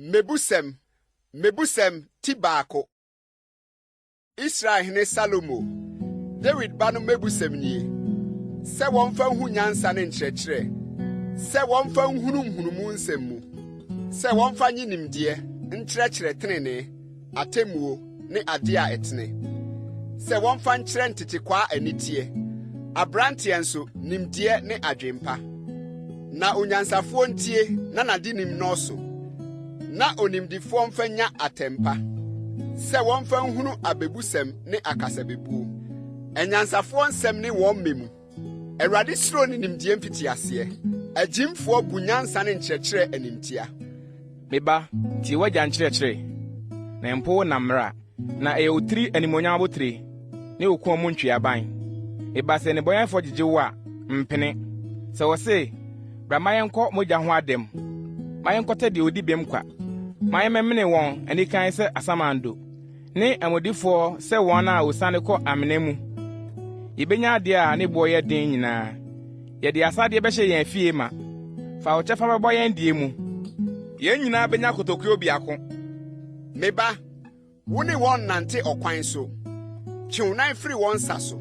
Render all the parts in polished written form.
Mmebusɛm, Mmebusɛm ti baako. Israel hene Salomo, Dawid ba no mmebusɛm nie, sɛ wɔmfa nhu nyansa ne nkyerɛkyerɛ, sɛ wɔmfa nhunu nhunumu nsɛm mu, sɛ wɔmfa nye nimdeɛ nkyerɛkyerɛ trenee, atemmuo ne adeɛ a ɛtene, sɛ wɔmfa nkyerɛ ntetekwaa aniteɛ, aberanteɛ nso, nimdeɛ ne adwempa. Na onyansafoɔ ntie na n'adenim nnɔɔso, na onimdefoɔ mfa nya atɛmpa, sɛ wɔmfa nhunu abebusɛm ne akasabebuo. Anyansafoɔ nsɛm ne wɔn mmɛ mu. Awurade suro ne nimdeɛ mfitiaseɛ. Agyimfoɔ bu nyansa ne nkyerɛkyerɛ animtia. Me ba, tie w'agya nkyerɛkyerɛ, na mpo wo na mmara, na ɛyɛ wo tiri animuonyam abotire ne wo kɔn mu ntweaban. Me ba, sɛ nnebɔneyɛfoɔ gyegye wo a, mpene. Sɛ wɔse, Bra ma yɛnkɔ mogya ho ada mu, ma yɛnkɔtɛ deɛ ɔdi bem kwa, ma yɛmmemene wɔn anikan sɛ asamando, ne amudifoɔ sɛ wɔn a wɔsiane kɔ amena mu. Yɛbɛnya adeɛ a ne boɔ yɛ den nyinaa. Yɛde asadeɛ bɛhyɛ yɛn afie ma. Fa wo kyɛfa bɛbɔ yɛn deɛ mu. Yɛn nyinaa bɛnya kotokuo biako. Me ba, wo ne wɔn nnante ɔkwan so. Twe wo nan firi wɔn nsa so.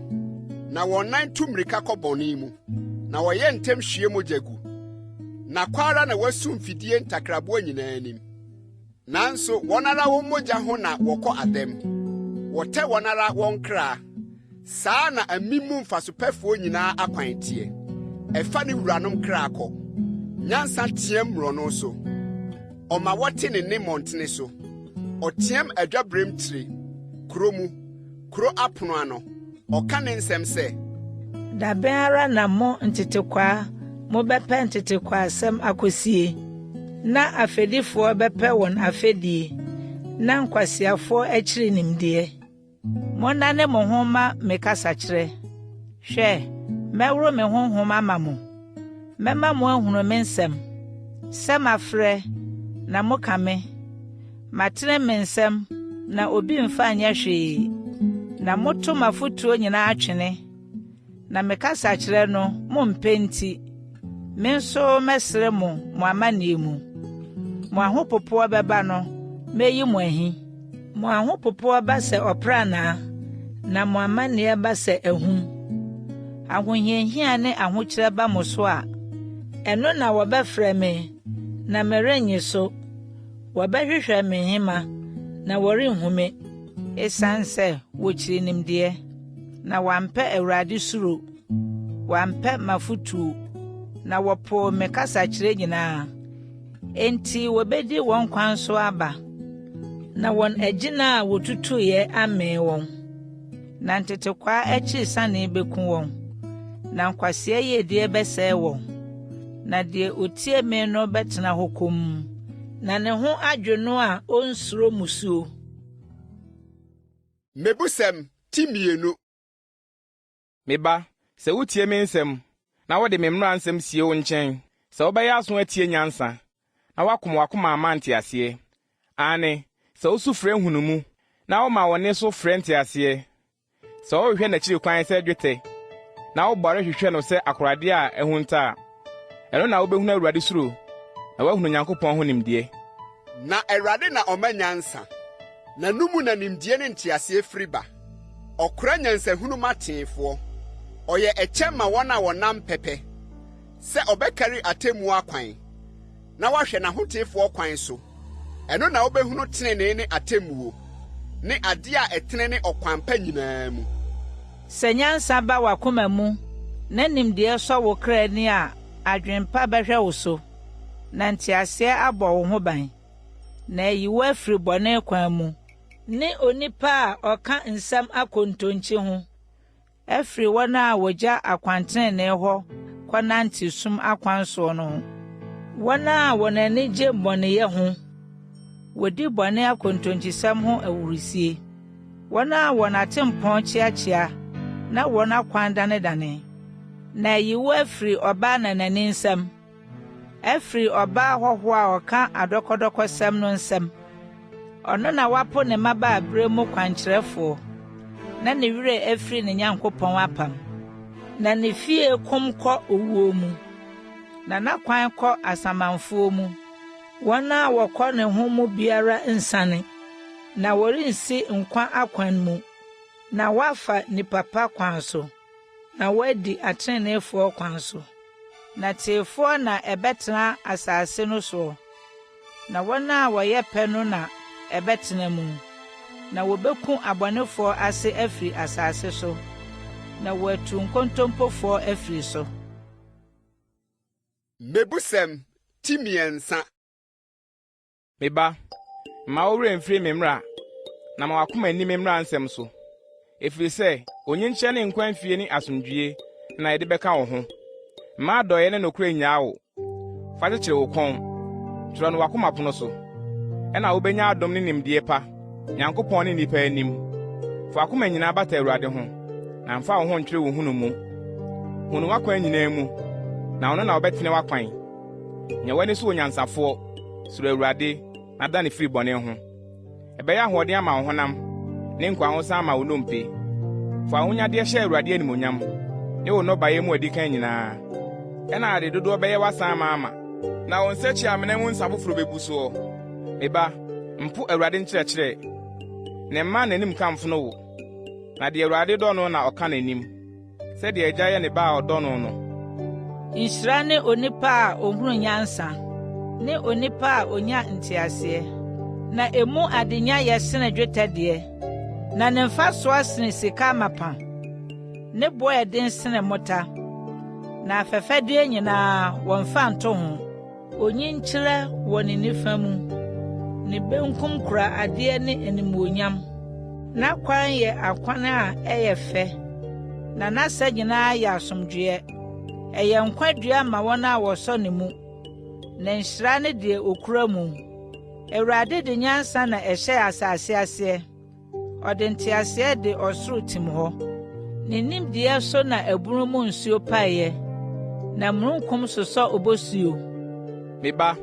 Na wɔn nan tu mmirika kɔ bɔne mu, na wɔyɛ ntɛm hwie mogya gu. Na kɔ ara na wɔasum mfidie ntakraboa nyinaa anim. Nanso wɔn ara wɔn mogya ho na wɔkɔ adam, wɔtɛ wɔn ara wɔn kra. Saa na amim mu mfasopɛfoɔ nyinaa akwan teɛ, ɛfa ne wuranom kra kɔ. Nyansa teɛm mmorɔno so, ɔma wɔte ne nne mmɔntene so. Ɔteɛm adwaberem tire, kuro mu, kuro apono ano. Ɔka ne nsɛm sɛ. Da bɛn ara na mo ntetekwaa mobɛpɛ ntetekwaasɛm akosie, na afɛdifoɔ bɛpɛ wɔn afɛdie, na nkwaseafoɔ akyiri nimdeɛ? Monnane mo ho mma me kasakyerɛ. Hwɛ, mɛworo me honhom ama mo, mɛma mo ahunu me nsɛm. Sɛ mafrɛ, na moka me, Matene me nsam, na obi mfa nyɛ hwee, na moto m'afotuo nyinaa twene, na me kasakyerɛ no, mompɛ nti, me nso mɛsere mo mo amanneɛ mu. Mo ahopopoɔ bɛba no, mɛyi mo ahi. Mo ahopopoɔ ba sɛ ɔprannaa, na mo amanneɛ ba sɛ ahum. Ahohiahia ne ahokyerɛ ba mo so a, ɛno na wɔbɛfrɛ me, na merennye so. Wɔbɛhwehwɛ me nhema, na wɔrenhu me. Esiane sɛ wokyiri nimdeɛ, na wɔampɛ Awurade suro, wɔampɛ m'afotuo, na wɔpoo me kasakyerɛ nyinaa, enti wɔbɛdi wɔn kwan so aba, na wɔn agyina a wɔtutuiɛ amee wɔn. Na ntetekwaa akyiri sane bɛku wɔn, na nkwasea yiedie bɛsɛe wɔn. Na deɛ ɔtie me no bɛtena hɔ komm, na ne ho adwo no a ɔnsuro mmusuo. Mmebusɛm ti mmienu. Me ba, sɛ wutie me nsɛm, na wode me mmara nsɛm sie wo nkyɛn, sɛ wobɛyɛ aso atie nyansa, na woakom w'akoma ama nteaseɛ, aane, sɛ wosu frɛ nhunumu, na woma wo nne so frɛ nteaseɛ, sɛ wohwehwɛ n'akyiri kwan sɛ dwetɛ, na wobɔre hwehwɛ no sɛ akoradeɛ a ahunta a, ɛno na wobɛhunu Awurade suro, na woahunu Onyankopɔn ho nimdeɛ. Na Awurade na ɔma nyansa, na no mu na nimdeɛ ne nteaseɛ firi ba. Ɔkora nyansahunu ma teefoɔ, ɔyɛ ɛkyɛm ma wɔn a wɔnam pɛpɛ, sɛ ɔbɛkari atemmuo akwan, na wahwɛ n'ahoteefoɔ kwan so. Ɛno na wobɛhunu tenenee ne atemmuo, ne adeɛ a ɛtene ne ɔkwan pa nyinaa mu. Sɛ nyansa ba w'akoma mu, na nimdeɛ sɔ wo kra ani a, adwene pa bɛhwɛ wo so, na nteaseɛ abɔ wo ho ban, na ayi wo afiri bɔne kwan mu, ne onipa a ɔka nsɛm akontonkyi ho, afiri wɔn a wɔgya akwantenenee hɔ kɔnante sum akwan soɔ no ho. Wɔn a wɔn ani gye bɔneyɛ ho, wɔdi bɔne akontonkyisɛm ho ahurisie. Wɔn a wɔn atempɔn kyeakyea na wɔn akwan danedane. Na ayi wo afiri ɔbaa nanani nsam. Afiri ɔbaa hɔhoɔ a ɔka adɔkɔdɔkɔsɛm no nsam. Ɔno na wapo ne mmabaaberɛ mu kwankyerɛfoɔ, na ne werɛ afiri ne Nyankopɔn apam. Na ne fie kom kɔ owuo mu, na n'akwan kɔ asamanfoɔ mu. Wɔn a wɔkɔ ne ho mu biara nsiane, na wɔrensi nkwa akwan mu, na wɔafa nnipa pa kwan so, na wɔadi atreneefoɔ kwan so. Na teefoɔ na ɛbɛtena asase no soɔ, na wɔn a wɔyɛ pɛ no na ɛbɛtena mu. Na wɔbɛku abɔnefoɔ ase afiri asase so, na wɔatu nkontompofoɔ afiri so. Mmebusɛm ti 3. Me ba, mma wo werɛ mfiri me mmara, na ma w'akoma nni me mmara nsɛm so, ɛfiri sɛ onyinkyerɛ ne nkwa mfie ne asomdwoeɛ na ɛde bɛka wo ho. Mma adɔeɛ ne nokorɛ nnyaa wo. Fa kyekyere wo kɔn, twerɛ no w'akoma pono so. Ɛnna wobɛnya adom ne nimdeɛ pa, Nyankopɔn ne nnipa anim. Fa w'akoma nyinaa bata Awurade ho, na mfa wo ho ntwere wo nhunumu. Hu no w'akwan nyinaa mu, na ɔno na ɔbɛtene w'akwan. Nyɛ w'ani so onyansafoɔ, suro Awurade, na dane firi bɔne ho. Ɛbɛyɛ ahoɔden ama wo honam, ne nkwahosan ama wo nnompe. Fa w'ahonyadeɛ hyɛ Awurade animuonyam, ne wo nnɔbaeɛ mu adikan nyinaa. Ɛnna ade dodoɔ bɛyɛ w'asan amaama, na wo nsakyi-amena mu nsa foforɔ bɛbu soɔ. Me ba, mpo Awurade nkyerɛkyerɛ, na mma n'animka mfono wo. Na deɛ Awurade dɔ no na ɔka n'anim. Sɛdeɛ agya yɛ ne ba a ɔdɔ no no. Nhyira ne onipa a ɔhunu nyansa, ne onipa a ɔnya nteaseɛ, na emu adenya yɛ sene dwetɛ deɛ, na ne mfasoɔ sene sika amapa. Ne boɔ yɛ den sene mmota, na afɛfɛdeɛ nyinaa, wɔmfa nto ho. Onyinkyerɛ wɔ ne nifa mu, ne benkum kura adeɛ ne animuonyam. N'akwan yɛ akwan a ɛyɛ fɛ, na n'asa nyinaa yɛ asomdwoeɛ. Ɛyɛ nkwa dua ma wɔn a wɔsɔ ne mu, na nhyira ne deɛ ɔkura mu. Awurade de nyansa na ɛhyɛɛ asase aseɛ. Ɔde nteaseɛ de ɔsoro tim hɔ. Ne nimdeɛ so na abunu mu nsuo paeɛ, na mununkum sosɔ obosuo. Me ba,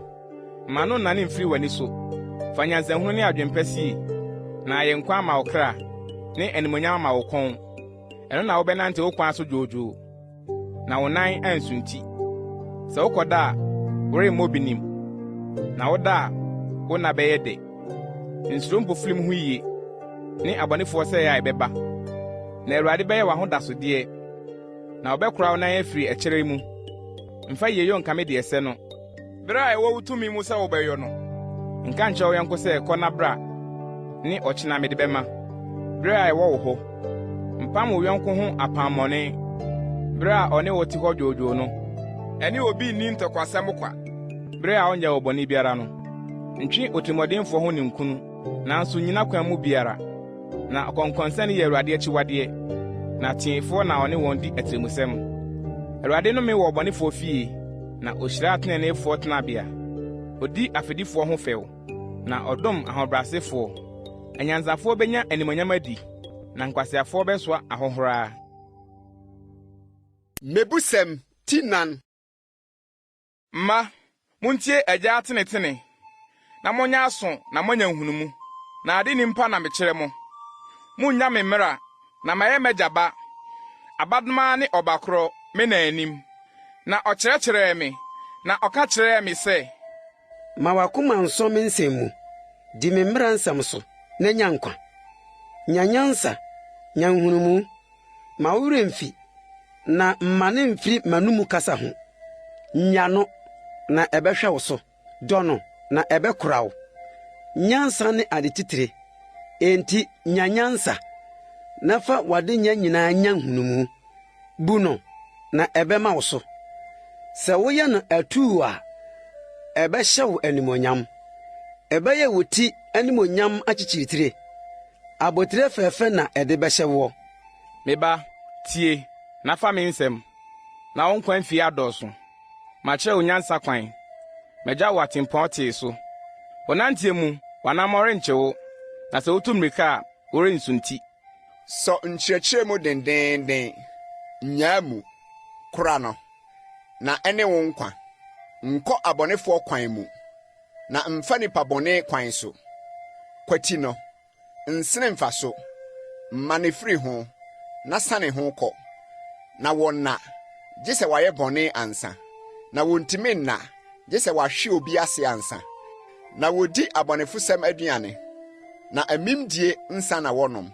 mma no nnane mfiri w'ani so. Fa nyansahunu ne adwempa sie, na ayɛ nkwa ama wo kra, ne animuonyam ama wo kɔn. Ɛno na wobɛnante wo kwan so dwoodwoo. na wo nan ansunti. Sɛ wokɔda a, woremmɔ binim, na woda a, wo nna bɛyɛ dɛ. Nsuro mpofirim ho yie, ne abɔnefoɔ sɛeɛ a ɛbɛba. Na Awurade bɛyɛ w'ahodasodeɛ, na ɔbɛkora wo nan afiri ɛkyerɛ mu. Mfa yieyɔ nkame deɛ ɛsɛ no. Bere a ɛwɔ wo tumi mu sɛ wobɛyɔ no. Nka nkyerɛ wo yɔnko sɛ, 'Kɔ na bra, ne 'Ɔkyena mede bɛma, bere a ɛwɔ wo hɔ. Mpam wo yɔnko ho apammɔne bere a ɔne wo te hɔ dwoodwoo no. Ɛne obi nni ntɔkwasɛm kwa bere a ɔnyɛɛ wo bɔne biara no. Ntwe otirimɔdenfo ho ninkunu, nanso nyi n'akwan mu biara. Na ɔkɔnkɔnsani yɛ Awurade akyiwadeɛ, na teefoɔ na ɔne wɔn di atirimusɛm. Awurade nnome wɔ ɔbɔnefoɔ fie, na ɔhyira ateneneefoɔ tenabea. Ɔdi afɛdifoɔ ho fɛw, na ɔdom ahobrɛasefoɔ. Anyansafoɔ bɛnya animuonyam adi, na nkwaseafoɔ bɛsoa ahohora. Mmebusɛm ti nan. Mma, muntie agya atenetene, na monyɛ aso na moanya nhunumu. Na ade nni mpa na mekyerɛ mo. Munnya me mmara, na mayɛ m'agya ba, abadomaa ne ɔba korɔ, me na anim. Na ɔkyerɛkyerɛɛ me, na ɔka kyerɛɛ me sɛ. Ma w'akoma nsɔ me nsɛm mu, di me mmara nsɛm so, na nya nkwa. Nya nyansa, nya nhunumu, mma wo werɛ mmfi, na mmane mfiri m'anomu kasa ho. Nya no, na ɛbɛhwɛ wo so, dɔ no, na ɛbɛkora wo. Nyansa ne ade titire, enti nya nyansa, na fa w'adenya nyinaa nya nhunumu. Bu no, na ɛbɛma wo so. Sɛ woyɛ no atuu a, ɛbɛhyɛ wo animuonyam. Ɛbɛyɛ wo ti animuonyam akyekyeritire. Abotire fɛfɛ na ɛde bɛhyɛ woɔ. Me ba, tie, na fa me nsɛm, na wo nkwa mfie adɔɔso. Makyerɛ wo nyansa kwan, magya wo atempɔn tee so. Wo nanteɛ mu, w'anammɔn renkye wo, na sɛ wotu mmirika a, worensunti. Sɔ nkyerɛkyerɛ mu dendeenden, nnyaa mu, kora no, na ɛne wo nkwa. Nkɔ abɔnefoɔ kwan mu, na mfa nnipa bɔne kwan so. Kwati no, nsene mfa so, mane firi ho, na sane ho kɔ. Na wɔnna, gye sɛ wɔayɛ bɔne ansa, na wɔntumi nna, gye sɛ wɔahwe obi ase ansa. Na wɔdi abɔnefosɛm aduane, na amimdie nsa na wɔnom.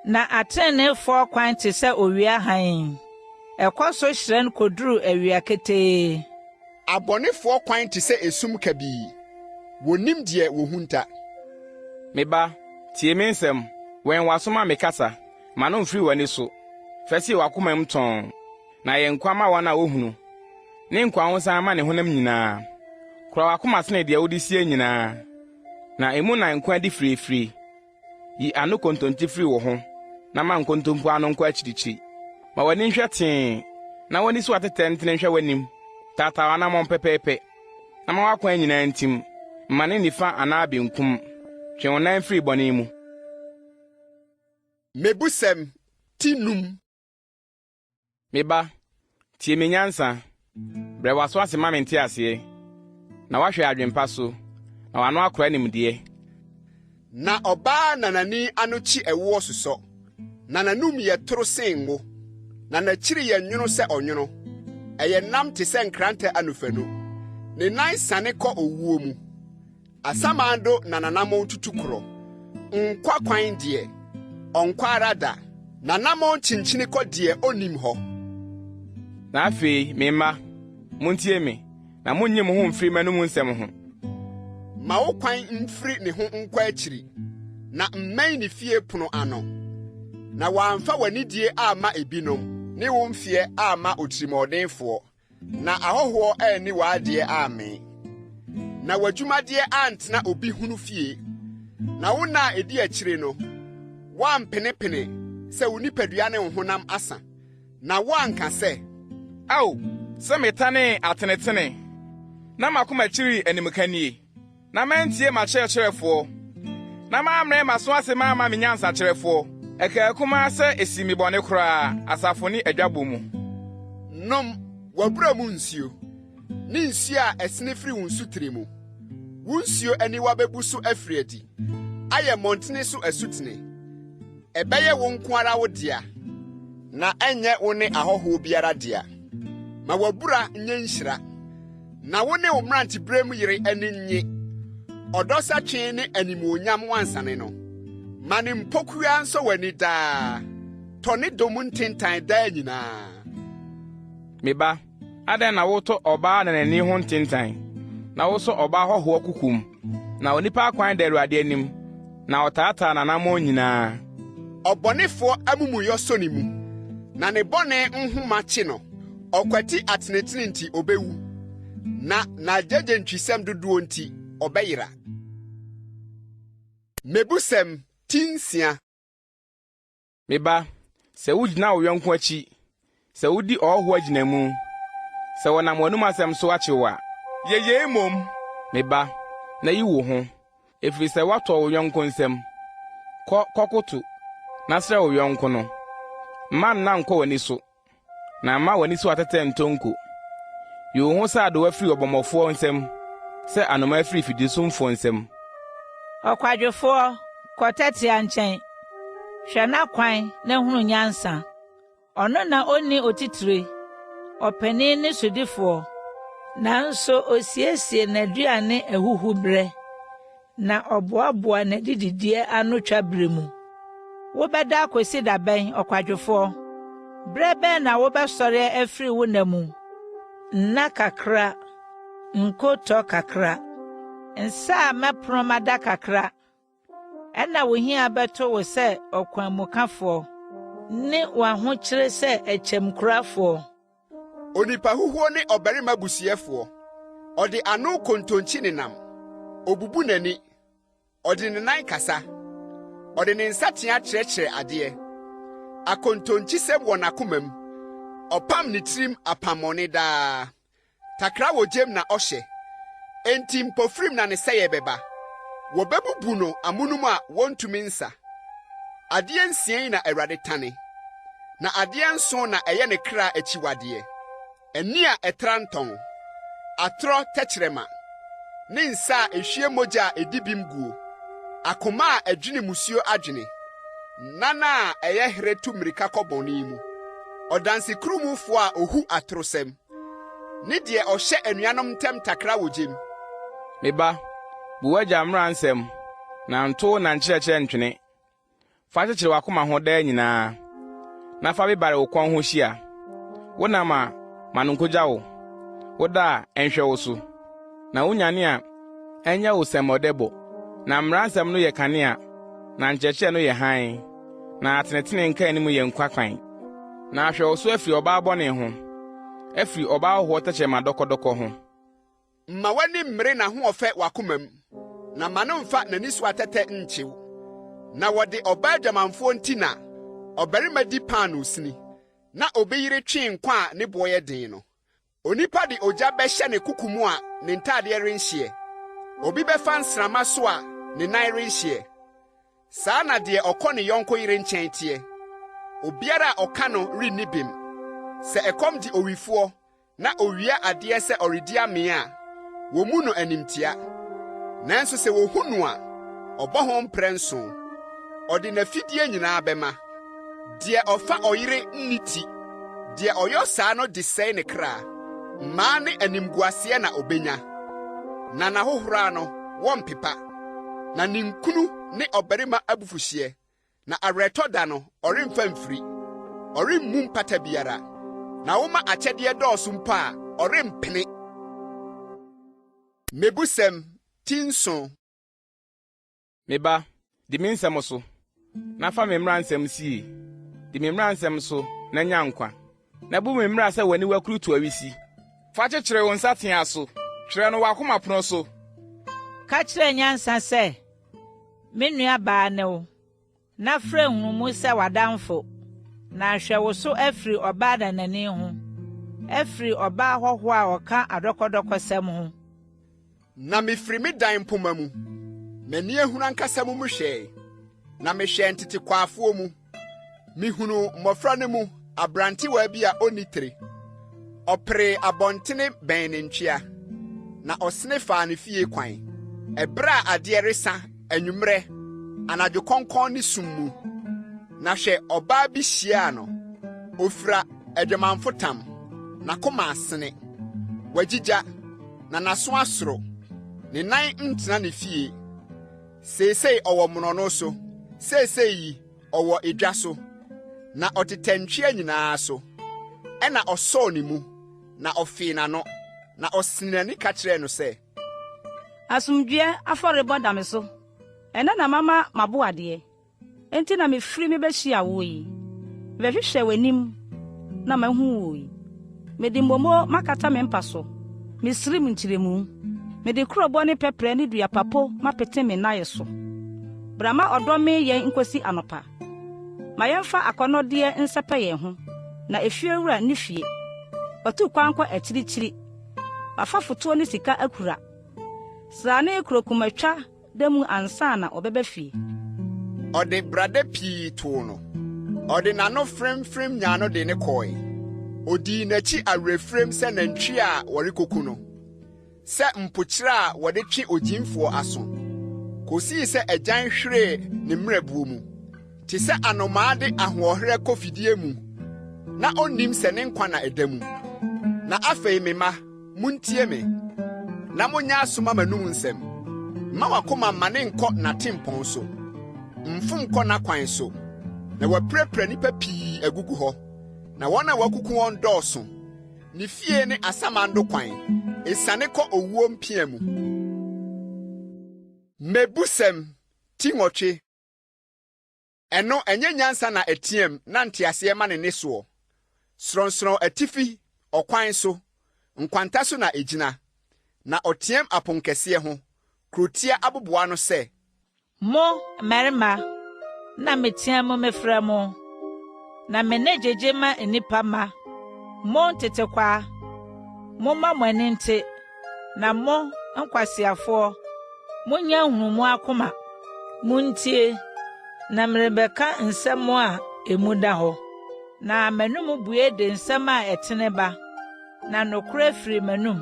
Na atreneefoɔ kwan te sɛ owia hann, ɛkɔ so hyerɛn kɔduru awia ketee. Abɔnefoɔ kwan te sɛ esum kabii, wɔnnim deɛ wɔhunta. Me ba, tie me nsɛm, wɛn w'aso ma me kasa. Mma no mfiri w'ani so, fa sie w'akomam tɔnn, na ɛyɛ nkwa ma wɔn a wohunu, ne nkwahosan ma ne honam nyinaa. Kora w'akoma sene deɛ wode sie nyinaa, na emu na nkwa di firefire. Yi ano kontonkye firi wo ho, na ma nkontompo ano nkɔ akyirikyiri. Ma w'ani nhwɛ tee, na w'ani so atetɛ ntene nhwɛ w'anim. Taataa w'anammɔn pɛpɛɛpɛ, na ma w'akwan nyinaa ntim. Mma ne nifa anaa benkum. Twe wo nan firi bɔne mu. Mmebusɛm ti num. Me ba, tie me nyansa, brɛ w'aso ase ma me nteaseɛ, na woahwɛ adwempa so, na w'ano akora nimdeɛ. Na ɔbaa nanani ano kyi ɛwoɔ sosɔ, na n'anom yɛ toro sen ngo, na n'akyiri yɛ nwono sɛ ɔnwono, ɛyɛ nnam te sɛ nkrantɛ anofanu. Ne nan siane kɔ owuo mu. Asamando na n'anammɔn tutu korɔ. Nkwa kwan deɛ, ɔnkɔ ara da. N'anammɔn kyinkyini kɔ deɛ ɔnnim hɔ. Na afei, me mma, muntie me, na munnye mo ho mfiri m'anom nsɛm ho. Ma wo kwan mfiri ne ho nkɔ akyiri, na mmɛn ne fie pono ano, na woamfa w'anidie amma ebinom, ne wo mfeɛ amma otirimuɔdenfoɔ. Na ahɔhoɔ anni w'adeɛ ammee, na w'adwumadeɛ antena obi hunu fie, na wo nna a ɛdi akyire no, woampenepene sɛ wo nipadua ne wo honam asa, na woanka sɛ. Ao, sɛ metanee atenetene, na m'akoma kyirii animka nie! Na mantie m'akyerɛkyerɛfoɔ, na mammrɛ m'aso ase mamma me nyansakyerɛfoɔ. Ɛkaa kumaa sɛ esi me bɔne koraa, asafo ne adwabɔ mu. Nom w'abura mu nsuo, ne nsuo a ɛsene firi wo nsutire mu. Wo nsuo aniwa bɛbu so afiri adi ayɛ mmɔntene so asutene. Ɛbɛyɛ wo nko ara wo dea, na ɛnyɛ wo ne ahɔhoɔ biara dea. Ma w'abura nyɛ nhyira. Na wo ne wo mmeranteberem yere ani nnye. Ɔdɔ satwe ne animuonyam wansane no. Ma ne mpokua nsɔ w'ani daa. Tɔ ne dɔ mu ntentan daa nyinaa. Me ba, adɛn na wotɔ ɔbaa nanani ho ntentan, na wosɔ ɔbaa hɔhoɔ kokom? Na onipa akwan da Awurade anim, na ɔtaataa n'anammɔn nyinaa. Ɔbɔnefoɔ amumuyɔ sɔ ne mu, na ne bɔne nhoma kye no. Ɔkwati atenetene nti obewu, na n'agyegyentwisɛm dodoɔ nti ɔbɛyera. Mmebusɛm ti nsia. Me ba, sɛ wugyina wo yɔnko akyi, sɛ wudi ɔhɔho agyinamu, sɛ wɔnam w'anom asɛm so akye wo a. Yɛ yei mmom, me ba, na yi wo ho, ɛfiri sɛ woatɔ wo yɔnko nsam. Kɔ kɔkoto, na srɛ wo yɔnko no. Mma nna nnkɔ w'ani so. Na mma w'ani so atɛtɛ ntɔ nko. Yi wo ho sɛ adowa firi ɔbɔmmɔfoɔ nsam, sɛ anomaa firi fidisumfoɔ nsam. Ɔkwadwofoɔ, kɔ tɛtea nkyɛn. Hwɛ n'akwan na hunu nyansa. Ɔno na onni otitire, ɔpanin ne sodifoɔ. Nanso ɔsiesie n'aduane ahuhuberɛ. Na ɔboaboa n'adidideɛ ano twa berɛ mu. Wobɛda akɔsi da bɛn, ɔkwadwofoɔ? Berɛ bɛn na wobɛsɔre afiri wo nna mu? Nna kakra, nkotɔ kakra. Nsa a mɛpono mada kakra. Ɛnna wo hia bɛto wo sɛ ɔkwanmukafoɔ, ne w'ahokyere sɛ ɛkyɛmkurafoɔ. Onipa huhuo ne ɔbarima busuyɛfoɔ. Ɔde ano kontonkyi nenam. Obubu n'ani. Ɔde ne nan kasa. Ɔde ne nsateaa kyerɛkyerɛ adeɛ. Akontonkyisɛm wɔ n'akomam. Ɔpam ne tirim apammɔne daa. Takra wɔ gyam na ɔhyɛ. Enti mpofirim na ne sɛeɛ bɛba. Wɔbɛbubu no amonom a wɔntumi nsa. Adeɛ nsia yi na Awurade tane, na adeɛ nson na ɛyɛ ne kra akyiwadeɛ, ani a ɛtra ntɔn, atorɔ tɛkyerɛma, ne nsa a ehwie mogya a edi bem guo, akoma a ɛdwene mmusuo adwene, nan a ɛyɛ herɛ tu mmirika kɔ bɔne mu, ɔdansekurumfoɔ a ohu atorosɛm, ne deɛ ɔhyɛ anuanom ntam takra wɔ gyam. Me ba, Bu w'agya mmara nsɛm, na nto wo na nkyerɛkyerɛ ntwene. Fa kyekyere w'akoma ho daa nyinaa, na fa bebare wo kɔn ho hyia. Wonam a, ma no nkogya wo; woda a, ɛnhwɛ wo so. Na wunyane a, ɛnyɛ wo sɛmmɔdɛbɔ. Na mmara nsɛm no yɛ kanea, na nkyerɛkyerɛ no yɛ hann, na atenetene nkaanim yɛ nkwa kwan. Na ahwɛ wo so afiri ɔbaa bɔne ho, afiri ɔbaa hɔhoɔ tɛkyerɛma dɔkɔdɔkɔ ho. Mma w'ani mmere n'ahoɔfɛ w'akomam, na mma no mfa n'anisoatɛtɛ nkye wo. Na wɔde ɔbaa dwamanfoɔ nti na ɔbarima di paanoo sini, na obi yere twe nkwa a ne boɔ yɛ den no. Onipa de ogya bɛhyɛ ne koko mu a ne ntadeɛ renhyeɛ, obi bɛfa nsramma so a ne nan renhyeɛ. Saa na deɛ ɔkɔ ne yɔnko yere nkyɛn teɛ. Obiara a ɔka no renni bem. Sɛ ɛkɔm de owifoɔ na owia adeɛ sɛ ɔredi amee a, wɔmmu no animtia. Nanso sɛ wɔhu no a, ɔbɔ ho mprɛnson. Ɔde n'afideɛ nyinaa bɛma. Deɛ ɔfa ɔyere nni ti. Deɛ ɔyɔ saa no de sɛe ne kra. Mmaa ne animguaseɛ na ɔbɛnya, na n'ahohora no, wɔmpepa. Na ninkunu ne ɔbarima abufuhyeɛ. Na awerɛtɔ da no, ɔremfa mfiri. Ɔremmu mpata biara. Na woma akyɛdeɛ dɔɔso mpo a, ɔrempene. Mmebusɛm ti nson. Me ba, di me nsɛm so, na fa me mmara nsɛm sie. Di me mmara nsɛm so na nya nkwa, na bu me mmara sɛ w'aniwa kurutu awisi. Fa kyekyere wo nsateaa so, twerɛ no w'akoma pono so. Ka kyerɛ nyansa sɛ, Me nuabaa ne wo, na frɛ nhunumu sɛ w'adamfo, na ahwɛ wo so afiri ɔbaa nanani ho, afiri ɔbaa hɔhoɔ a ɔka adɔkɔdɔkɔsɛm ho. Na mifiri me dan mpomma mu, m'ani ahunu ankasa mu mehwɛe, na mehwɛɛ ntetekwaafoɔ mu. Mihunuu mmofra no mu aberantewaa bi a onni tiri. Ɔperee abɔntene bɛn ne ntwea, na ɔsene faa ne fie kwan. Ɛberɛ a adeɛ resa anwummerɛ, anadwo kɔnkɔn ne sum mu, na hwɛ ɔbaa bi hyiaa no. Ofira adwamanfo tam, n'akoma asene. Wagyigya, na n'aso asoro. Ne nan ntena ne fie. Seesei ɔwɔ mmorɔno so, seesei yi ɔwɔ edwa so, na ɔtetɛ ntwea nyinaa so. Ɛnna ɔsɔɔ ne mu, na ɔfee n'ano, na ɔsenee n'ani ka kyerɛɛ no sɛ. Asomdwoeɛ afɔrebɔ da me so. Ɛnnɛ na mama m'aboadeɛ. Enti na mifiri mibehyiaa wo yi. Mebɛhwehwɛɛ w'anim na mahu wo yi. Mede mmommo makata me mpa so, misirim nkyeremu. Mede kurobo ne pɛprɛ ne dua papo mapete me nnae so. Bra ma ɔdɔ mmee yɛn nkosi anɔpa. Ma yɛmfa akɔnnɔdeɛ nsɛpɛ yɛn ho, na efiewura nni fie. Watu kwan kɔ akyirikyiri, wafa fotoɔ ne sika akura. Srane kurokumatwa da mu ansa na ɔbɛba fie. Ɔde brada pii too no. Ɔde n'ano fremfrem nyaa no de no kɔe. Odii n'akyi awerɛfirem sɛ nantwi a wɔrekoku no, sɛ mpokyerɛ a wɔde twe ogyimfoɔ aso, kosii sɛ agyan hweree ne mmerɛboɔ mu. Te sɛ anomaa de ahoɔherɛ kɔ fidie mu, na onnim sɛ ne nkwa na ɛda mu. Na afei, me mma, Muntie me, na monyɛ aso mma m'anom nsɛm. Mma w'akoma mmane nkɔ n'atempɔn so, mfom nkɔ n'akwan so, na wapirapira nnipa pii agugu hɔ, na wɔn a wɔakuku wɔn dɔɔso. Ne fie ne asamando kwan, esiane kɔ owuo mpia mu. Mmebusɛm ti nwɔtwe. Ɛno, ɛnyɛ nyansa na ɛteɛm na nteaseɛ ma ne nne soɔ. Sorɔnsorɔn atifi, ɔkwan so, nkwanta so na ɛgyina, na ɔteam aponkɛseɛ ho, kurotia aboboano sɛ. Mo, mmarima, na meteam mefrɛ mo, na me nne gyegye ma nnipa mma. Mo ntetekwaa, momma mo ani nte, na mo, nkwaseafoɔ, Monnya nhunumu akoma. Muntie, na merebɛka nsɛm a emu da hɔ. Na m'anom bue de nsɛm a ɛtene ba, na nokorɛ firi m'anom.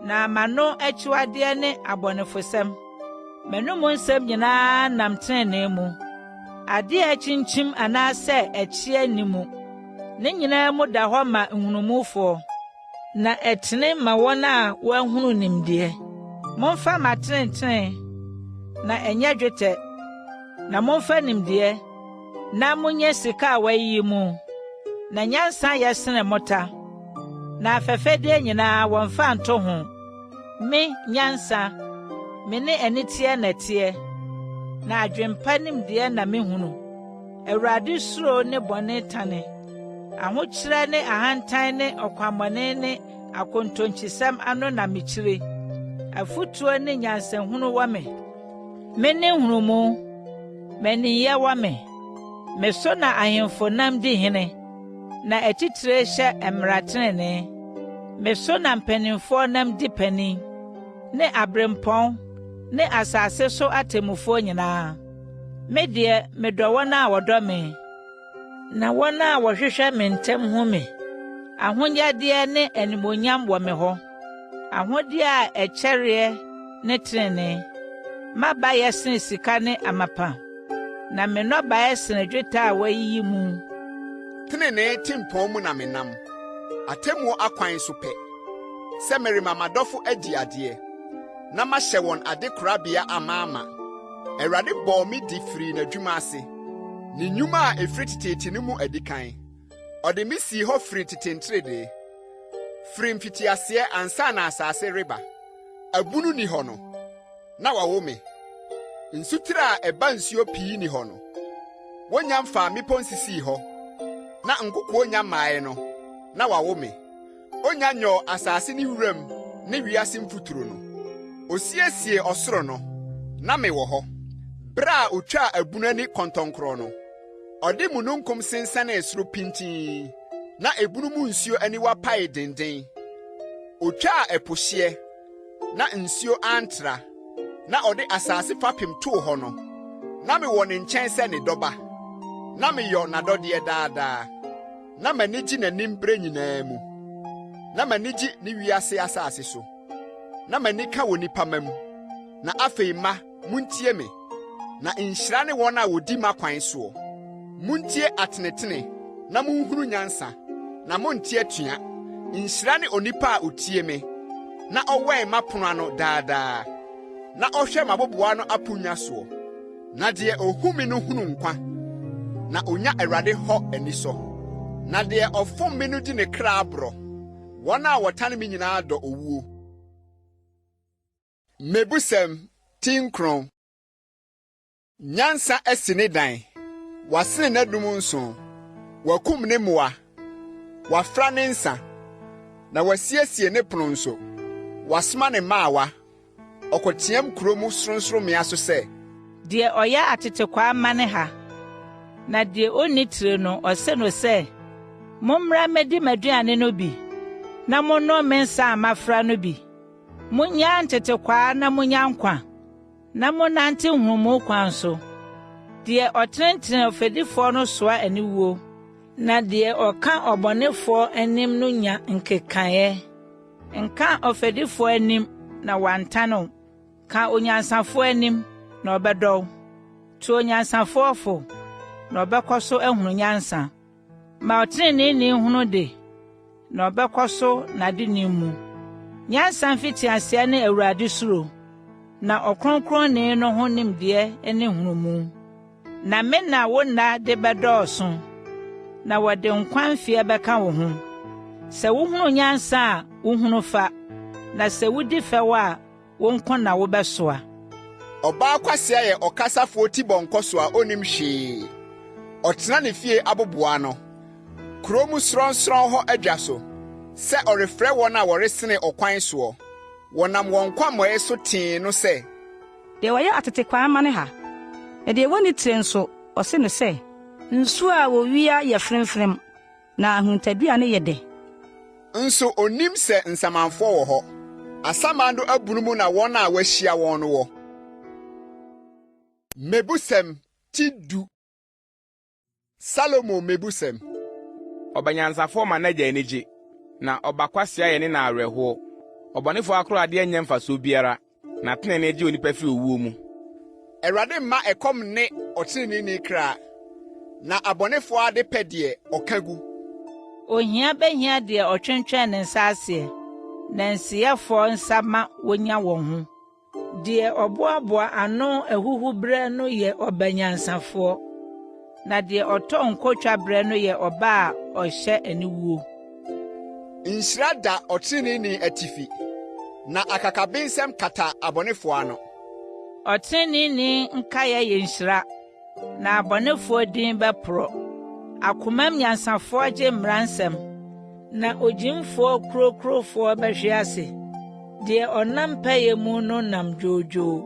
Na m'ano akyiwadeɛ ne abɔnefosɛm. M'anom nsɛm nyinaa nam tenenee mu. Adeɛ a akyinkyim anaasɛ ɛkyea nni mu. Ne nyinaa mu da hɔ ma nhunumufoɔ. Na ɛtene ma wɔn a wɔahunu nimdeɛ. Momfa m'atenetene, na ɛnyɛ dwetɛ, na momfa nimdeɛ, na monyɛ sika a wɔayiyi mu. Na nyansa yɛ sene mmota, na afɛfɛdeɛ nyinaa wɔmfa nto ho. Me, nyansa, me ne aniteɛ na ɛteɛ, na adwempa nimdeɛ na mehunu. Awurade suro ne bɔne tane, ahokyerɛ ne ahantan ne ɔkwammɔne ne akontonkyisɛm ano na mekyire. Afotuo ne nyansahunu wɔ me. Me ne nhunumu, mmaninyɛ wɔ me. Me so na ahemfo nam di hene, na atitire hyɛ mmara tenenee. Me so na mpanimfoɔ nam di panin, ne aberempɔn ne asase so atemmufoɔ nyinaa. Me deɛ, medɔ wɔn a wɔdɔ me, na wɔn a wɔhwehwɛ me ntɛm hu me. Ahonyadeɛ ne animuonyam wɔ me hɔ, ahodeɛ a ɛkyɛreɛ ne tenenee. M'aba yɛ sene sika ne amapa, na me nnɔbaeɛ sene dwetɛ a wɔayiyi mu. Tenenee tempɔn mu na menam, atemmuo akwan so pɛ, sɛ merema m'adɔfo adi adeɛ, na mahyɛ wɔn adekorabea amaama. Awurade bɔɔ me di firii n'adwuma ase, ne nnwuma a ɛfiri teteete no mu adikan. Ɔde me sii hɔ firi tete nteredee, firi mfitiaseɛ ansa na asase reba. Abunu nni hɔ no, na wɔawo me, nsutire a ɛba nsuo pii nni hɔ no. Wonnya mfaa mmepɔ nsisii hɔ, na nkokoɔ nnya mmaeɛ no, na wɔawo me. Onya nyɔɔ asase ne wuram ne wiase mfuturu no. Osiesiee ɔsoro no, na mewɔ hɔ, bere a otwaa abunu ani kɔntɔnkrɔn no. Ɔde mununkum sensɛnee soro pintinn, na ebunu mu nsuo aniwa paee dennen. Otwaa ɛpo hyeɛ, na nsuo antra, na ɔde asase fapem too hɔ no, na mewɔ ne nkyɛn sɛ ne dɔba, na meyɔ n'adɔdeɛ daa daa. Na m'ani gye n'anim bere nyinaa mu, na m'ani gye ne wiase asase so, na m'ani ka wɔ nnipa mma mu. Na afei mma, muntie me, na nhyira ne wɔn a wodi m'akwan soɔ. Muntie atenetene, na munhunu nyansa, na monnte atua. Nhyira ne onipa a otie me, na ɔwɛn m'apono ano daa daa, na ɔhwɛ m'aboboano aponnwa soɔ. Na deɛ ɔhu me no hunu nkwa, na ɔnya Awurade hɔ anisɔ. Na deɛ ɔfom me no di ne kra aborɔ, wɔn a wɔtane me nyinaa dɔ owuo. Mmebusɛm ti nkron. Nyansa asi ne dan, wasene n'adum nso, wakum ne mmoa, wafra ne nsa, na wasiesie ne pono nso, wasoma ne mmaawa. Ɔkɔteɛm kurow mu sorɔnsorɔmmea so sɛ. Deɛ ɔyɛ atetekwaa mma ne ha, na deɛ ɔnni tire no, ɔse no sɛ, Mommra mmɛdi m'aduane no bi, na monnom me nsã a mafra no bi. Monnyaa ntetekwaa na monnya nkwa, na monnante nhunumu kwan so. Deɛ ɔtenetene ɔfɛdifoɔ no soa aniwuo, na deɛ ɔka ɔbɔnefoɔ anim no nya nkekaeɛ. Nka ɔfɛdifoɔ anim na wantane wo, ka onyansafoɔ anim na ɔbɛdɔ wo. Tu onyansafoɔ fo na ɔbɛkɔ so ahunu nyansa. Ma ɔteneneeni nhunu de, na ɔbɛkɔ so n'adenim mu. Nyansa mfitiaseɛ ne Awurade suro, na Ɔkronkronni no ho nimdeɛ ne nhunumu. Na me na wo nna de bɛdɔɔso, na wɔde nkwa mfeɛ bɛka wo ho. Sɛ wohunu nyansa a, wohunu fa, na sɛ wodi fɛw a, wo nko na wobɛsoa. Ɔbaa kwasea yɛ ɔkasafoɔ tibɔnkɔso a onnim hwee. Ɔtena ne fie aboboano, kurow mu sorɔnsorɔn hɔ adwa so, sɛ ɔrefrɛ wɔn a wɔresene ɔkwan soɔ. Wɔnam wɔn nkwammɔeɛ so tee no sɛ. Deɛ ɔyɛ atetekwaa ma ne ha, na deɛ wɔnni tire nso, ɔse no sɛ. Nsuo a wɔwia yɛ fremfrem, na ahuntaduane yɛ dɛ. Nso onnim sɛ nsamanfoɔ wɔ hɔ, asamando abunu mu na wɔn a wɔahyia wɔn no wɔ. Mmebusɛm ti du. Salomo mmebusɛm. Ɔba nyansafoɔ ma n'agya ani gye, na ɔba kwasea yɛ ne na awerɛhoɔ. Ɔbɔnefoɔ akoradeɛ nyɛ mfasoɔ biara, na tenenee gye onipa firi owuo mu. Awurade mma ɛkɔm nne ɔteneneeni kra, na abɔnefoɔ adepɛ deɛ, ɔka gu. Ohia bɛhia deɛ ɔtwentwɛn ne nsa aseɛ, na nsiyɛfoɔ nsa ma wɔnya wɔn ho. Deɛ ɔboaboa ano ahuhuberɛ no yɛ ɔba nyansafoɔ, na deɛ ɔtɔ nko twaberɛ no yɛ ɔba a ɔhyɛ aniwuo. Nhyira da ɔtreneeni atifi, na akakabensɛm kata abɔnefo ano. Ɔtreneeni nkaeɛ yɛ nhyira, na abɔnefoɔ din bɛporɔ. Akomam nyansafoɔ gye mmara nsɛm, na ogyimfoɔ kurokurofoɔ bɛhwe ase. Deɛ ɔnam pɛyɛ mu no nam dwoodwoo,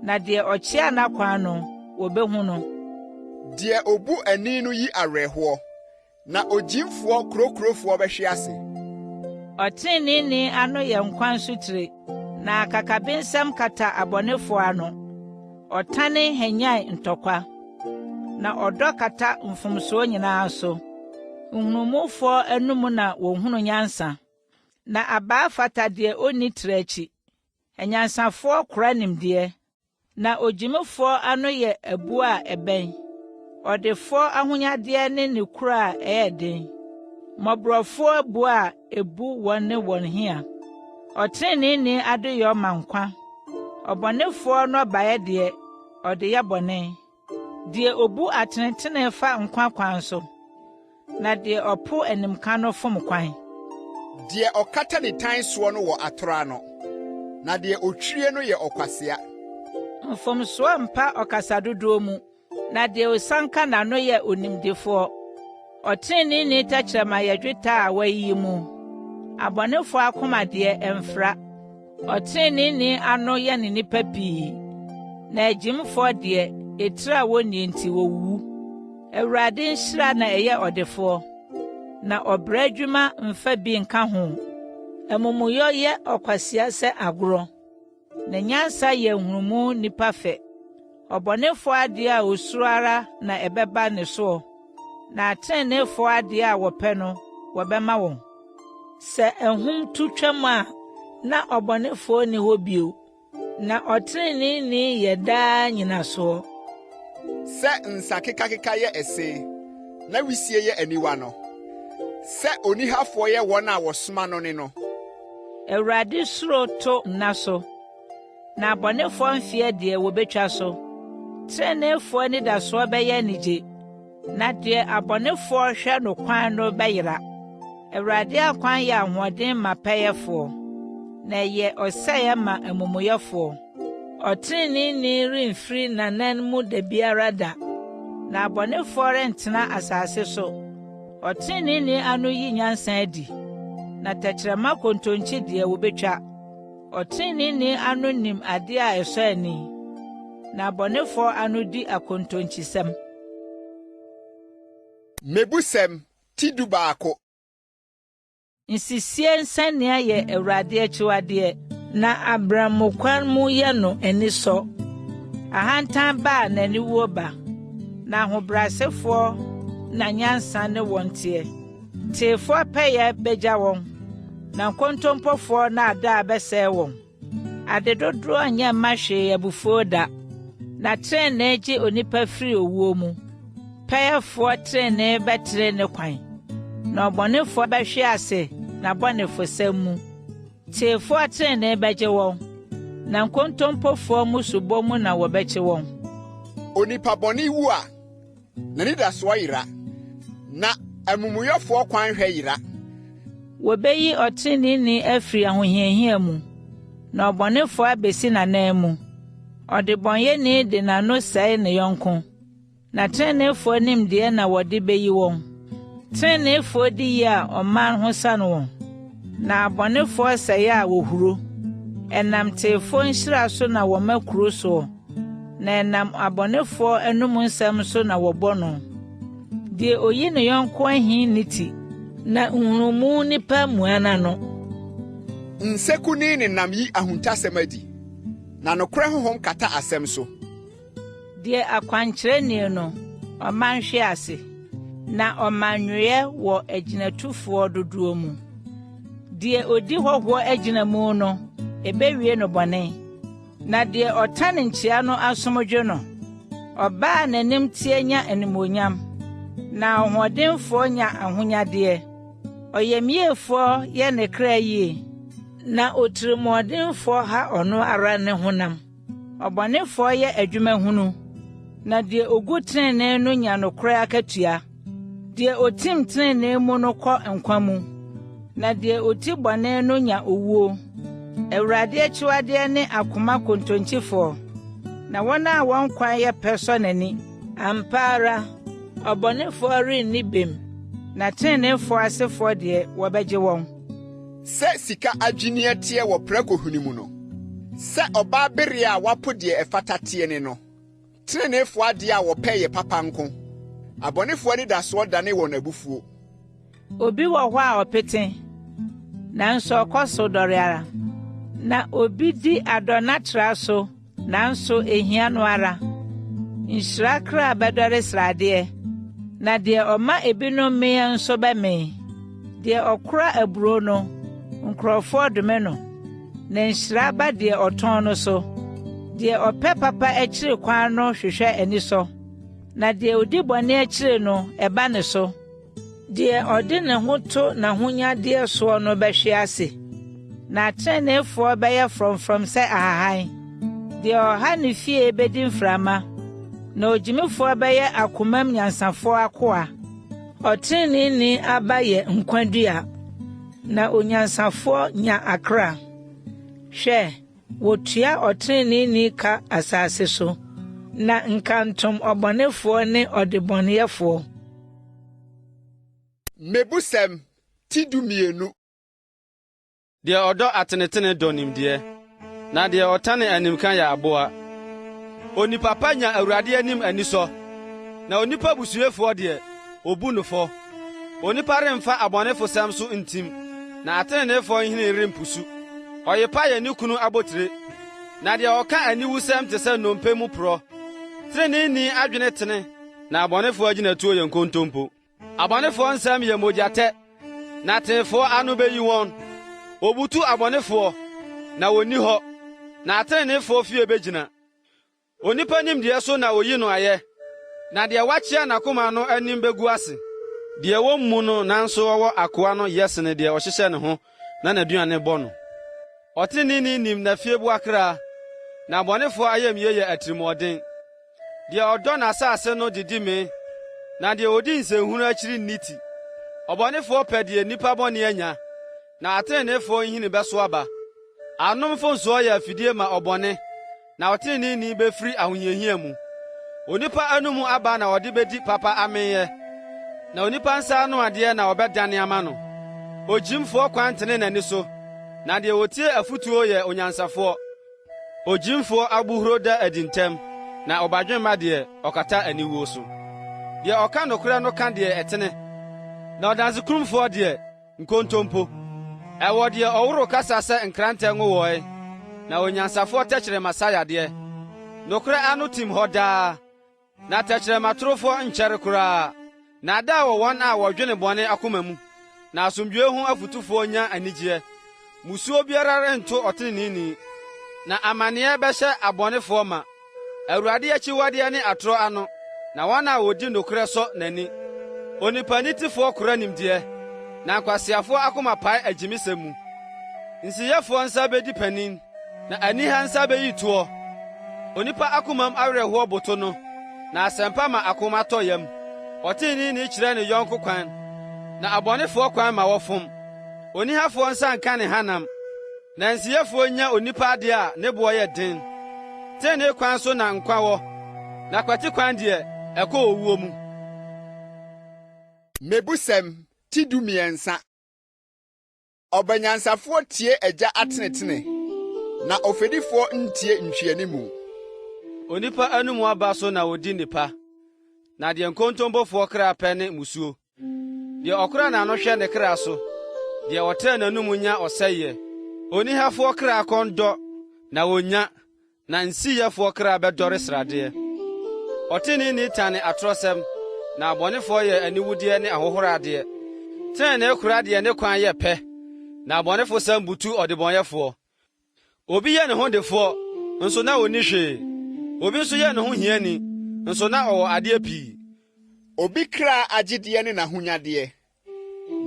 na deɛ ɔkyea n'akwan no, wɔbɛhu no. Deɛ obu ani no yi awerɛhoɔ, na ogyimfoɔ kurokurofoɔ bɛhwe ase. Ɔtreneeni ano yɛ nkwa nsutire, na akakabensɛm kata abɔnefoɔ ano. Ɔtane hwanyan ntɔkwa, na ɔdɔ kata mfomsoɔ nyinaa so. Nhunumufoɔ anom na wɔhunu nyansa, na abaa fata deɛ onni tiri akyi. Anyansafoɔ kora nimdeɛ, na ogyimifoɔ ano yɛ abuo a ɛbɛn. Ɔdefoɔ ahonyadeɛ ne ne kuro a ɛyɛ den. Mmɔborɔfoɔ abuo a ebu wɔn ne wɔn hia. Ɔtreneeni adeyɔ ma nkwa. Ɔbɔnefoɔ nnɔbaeɛ deɛ, ɔde yɛ bɔne. Deɛ obu atenetene fa nkwa kwan so, na deɛ ɔpo animka no fom kwan. Deɛ ɔkata nitan soɔ no wɔ atoro ano, na deɛ otwirie no yɛ ɔkwasea. Mfomsoɔ mpa ɔkasa dodoɔ mu. Na deɛ osianka n'ano yɛ onimdefoɔ. Ɔteneneeni tɛkyerɛma yɛ dwetɛ a wɔayiyi mu. Abɔnefoɔ akoma deɛ, ɛmfra. Ɔteneneeni ano yɛne nnipa pii, na agyimfoɔ deɛ, etire a wɔnnie nti, wɔwuwu. Awurade nhyira na ɛyɛ ɔdefoɔ, na ɔbrɛ adwuma mfa bi nka ho. Amumuyɔ yɛ ɔkwasea sɛ agorɔ. Na nyansa yɛ nhunumu nipa fɛ. Ɔbɔnefoɔ adeɛ a osuro ara na ɛbɛba ne soɔ, na ateneneefoɔ adeɛ a wɔpɛ no, wɔbɛma wɔn. Sɛ ahum tu twam a, na ɔbɔnefoɔ nni hɔ bio, na ɔteneneeni yɛ daa nnyinasoɔ. Sɛ nsa kekakeka yɛ ɛse, na wisie yɛ aniwa no, sɛ onihafoɔ yɛ wɔn a wɔsoma no ne no. Awurade suro to nna so, na abɔnefoɔ mfeɛ deɛ wɔbɛtwa so. Teneneefoɔ anidasoɔ bɛyɛ anigye, na deɛ abɔnefoɔ hwɛ no kwan no bɛyera. Awurade akwan yɛ ahoɔden ma pɛyɛfoɔ, na ɛyɛ ɔsɛeɛ ma amumuyɛfoɔ. Ɔtreneeni remfiri n'anan mu da biara da, na abɔnefoɔ rentena asase so. Ɔtreneeni ano yi nyansa adi, na tɛkyerɛma kontonkye deɛ wobetwa. Ɔtreneeni ano nim ade a ɛsɔ ani, na abɔnefoɔ ano di akontonkyisɛm. Mmebusɛm ti 11. Nsisie nsania yɛ Awurade akyiwadeɛ, na abrammo kwan mu yɛ no anisɔ. Ahantan ba a n'aniwuo ba, na ahobrɛasefoɔ na nyansa ne wɔn teɛ. Teefoɔ pɛyɛ bɛgya wɔn, na nkontompofoɔ nnaadaa bɛsɛe wɔn. Ade dodoɔ nyɛ mma hwee abufuo da, na trenee gye onipa firi owuo mu. Pɛyɛfoɔ trenee bɛtene ne kwan, na ɔbɔnefoɔ bɛhwe ase n'abɔnefosɛm mu. Teefoɔ trenee bɛgye wɔn, na nkontompofoɔ mmusubɔ mu na wɔbɛkye wɔn. Onipa bɔne wu a, n'anidasoɔ yera, na amumuyɔfoɔ kwan hwɛ yera. Wɔbɛyi ɔtreneeni afiri ahohiahia mu, na ɔbɔnefoɔ abɛsi n'ananmu. Ɔdebɔneyɛni de n'ano sɛe ne yɔnko, na treneefoɔ nimdeɛ na wɔde bɛyi wɔn. Treneefoɔ di yie a ɔman ho sane wɔn, na abɔnefoɔ sɛe a wɔhuro. Ɛnam teefoɔ nhyira so na wɔma kuro soɔ. Na ɛnam abɔnefoɔ anom nsɛm so na wɔbɔ no. Deɛ oyi ne yɔnko ahi nni ti, na nhunumu nipa mua n'ano. Nseku ne ne nam yi ahuntasɛm adi, na nokorɛ honhom kata asɛm so. Deɛ akwankyerɛ nnie no, ɔman hwe ase, na ɔmannwoeɛ wɔ agyinatufoɔ dodoɔ mu. Deɛ ɔdi hɔhoɔ agyina mu no, ɛbɛwie no bɔne. Na deɛ ɔtane nkyea no asom dwo no. Ɔbaa a n'anim teɛ nya animuonyam, na ɔhoɔdenfoɔ nya ahonyadeɛ. Ɔyamyiefoɔ yɛ ne kra yie, Na otirimuɔdenfoɔ ha ɔno ara ne honam. Ɔbɔnefoɔ yɛ adwuma hunu, na deɛ ɔgu tenenee no nya nokorɛ akatua. Deɛ ɔtim tenenee mu no kɔ nkwa mu, na deɛ ɔti bɔne no nya owuo. Awurade akyiwadeɛ ne akoma kontonkyifoɔ, na wɔn a wɔn kwan yɛ pɛ sɔ n'ani. Ampa ara, ɔbɔnefoɔ renni bem, na teneneefoɔ asefoɔ deɛ, wɔbɛgye wɔn. Sɛ sika adwinneɛ teɛ wɔ prako hwene mu no, sɛ ɔbaa bereɛ a wapo deɛ ɛfata teɛ ne no. Teneneefoɔ adeɛ a wɔpɛ yɛ papa nko, abɔnefoɔ anidasoɔ dane wɔn abufuo. Obi wɔ hɔ a ɔpete, nanso ɔkɔ so dɔre ara, na obi di adɔna tra so, nanso ehia no ara. Nhyira kra bɛdɔre sradeɛ, na deɛ ɔma ebinom meɛ nso bɛmee. Deɛ ɔkora aburoo no, nkurɔfoɔ dome no, na nhyira ba deɛ ɔtɔn no so. Deɛ ɔpɛ papa akyiri kwan no hwehwɛ anisɔ, na deɛ ɔdi bɔne akyiri no, ɛba ne so. Deɛ ɔde ne ho to n'ahonyadeɛ soɔ no bɛhwe ase, na ateneneefoɔ bɛyɛ frɔmfrɔm sɛ ahahan. Deɛ ɔha ne fie bɛdi mframa, na ogyimifoɔ bɛyɛ akomam nyansafoɔ akoa. Ɔteneneeni aba yɛ nkwa dua, na onyansafoɔ nya akra. Hwɛ, wotua ɔteneneeni ka asase so, na nkantom ɔbɔnefoɔ ne ɔdebɔneyɛfoɔ. Mmebusɛm ti 12. Deɛ ɔdɔ atenetene dɔ nimdeɛ, na deɛ ɔtane animka yɛ aboa. Onipa pa nya Awurade anim anisɔ, na onipa busuefoɔ deɛ, obu no fɔ. Onipa remfa abɔnefosɛm so ntim, na ateneneefoɔ nhini rempusu. Ɔyepa yɛ ne kunu abotire, na deɛ ɔka aniwusɛm te sɛ nnompe mu porɔ. Teneneeni adwene tene, na abɔnefoɔ agyinatuo yɛ nkontompo. Abɔnefoɔ nsɛm yɛ mogyatɛ, na teefoɔ ano beyi wɔn. Wobutu abɔnefoɔ, na wonni hɔ, na ateneneefoɔ fie begyina. Onipa nimdeɛ so na oyi no ayɛ, na deɛ wakyea n'akoma no anim begu ase. Deɛ wommu no nanso ɔwɔ akoa no yɛ sene deɛ ɔhyehyɛ ne ho na n'aduane bɔ no. Ɔteneneeni nim n'afieboa kra, na abɔnefoɔ ayamye yɛ atirimuɔden. Deɛ ɔdɔ n'asase no didi mee, na deɛ ɔdi nsɛnhunu akyiri nni ti. Ɔbɔnefoɔ pɛ deɛ nnipa bɔne anya, na ateneneefoɔ nhini bɛso aba. Ano mfomsoɔ yɛ afidie ma ɔbɔne, na ɔteneneeni bɛfiri ahohiahia mu. Onipa anomu aba na ɔde bɛdi papa ameeɛ, na onipa nsa ano adeɛ na ɔbɛdane ama no. Ogyimfoɔ kwan tene n'ani so, na deɛ ɔtie afotuo yɛ onyansafoɔ. Ogyimfoɔ abohuro da adi ntɛm, na ɔbadwemma deɛ, ɔkata aniwuo so. Deɛ ɔka nokorɛ no ka deɛ ɛtene, na ɔdansekurumfoɔ deɛ, nkontompo. Ɛwɔ deɛ ɔworo kasa sɛ nkrantɛ nwowɔe, na onyansafoɔ tɛkyerɛma sa yadeɛ. Nokorɛ ano tim hɔ daa, Na tɛkyerɛma torofoɔ nkyɛre koraa. Nnaadaa wɔ wɔn a wɔdwene bɔne akoma mu, na asomdwoeɛ ho afotufoɔ nya anigyeɛ. Mmusuo biara rento ɔteneneeni, na amaneɛ bɛhyɛ abɔnefoɔ ma. Awurade akyiwadeɛ ne atorɔ ano, na wɔn a wɔdi nokorɛ sɔ n'ani. Onipa nitefoɔ kora nimdeɛ, na nkwaseafoɔ akoma pae agyimisɛm mu. Nsiyɛfoɔ nsa bɛdi panin. Na aniha nsa beyi toɔ. Onipa akomam awerɛhoɔ boto no, na asɛmpa ma akoma tɔ yam. Ɔteneneeni kyerɛ ne yɔnko kwan, na abɔnefoɔ kwan ma wɔfom. Onihafoɔ nsa nka ne hanam, na nsiyɛfoɔ nya onipa adeɛ a ne boɔ yɛ den. Tenenee kwan so na nkwa wɔ, na kwati kwan deɛ, ɛkɔ owuo mu. Mmebusɛm ti 13. Ɔba nyansafoɔ tie agya atenetene, na ɔfɛdifoɔ ntie ntwianimu. Onipa anomu aba so na odi nnepa, na deɛ nkontompofoɔ kra pɛ ne mmusuo. Deɛ ɔkora n'ano hwɛ ne kra so, deɛ ɔtrɛ n'anomu nya ɔsɛeɛ. Onihafoɔ kra kɔn dɔ, na onnya, Na nsiyɛfoɔ kra bɛdɔre sradeɛ. Ɔteneneeni tane atorɔsɛm, na abɔnefoɔ yɛ aniwudeɛ ne ahohoradeɛ. Tenenee kora deɛ ne kwan yɛ pɛ, na abɔnefosɛm butu ɔdebɔneyɛfoɔ. Obi yɛ ne ho defoɔ, nso na ɔnni hwee, obi nso yɛ ne ho hiani, nso na ɔwɔ adeɛ pii. Obi kra agyedeɛ ne n'ahonyadeɛ,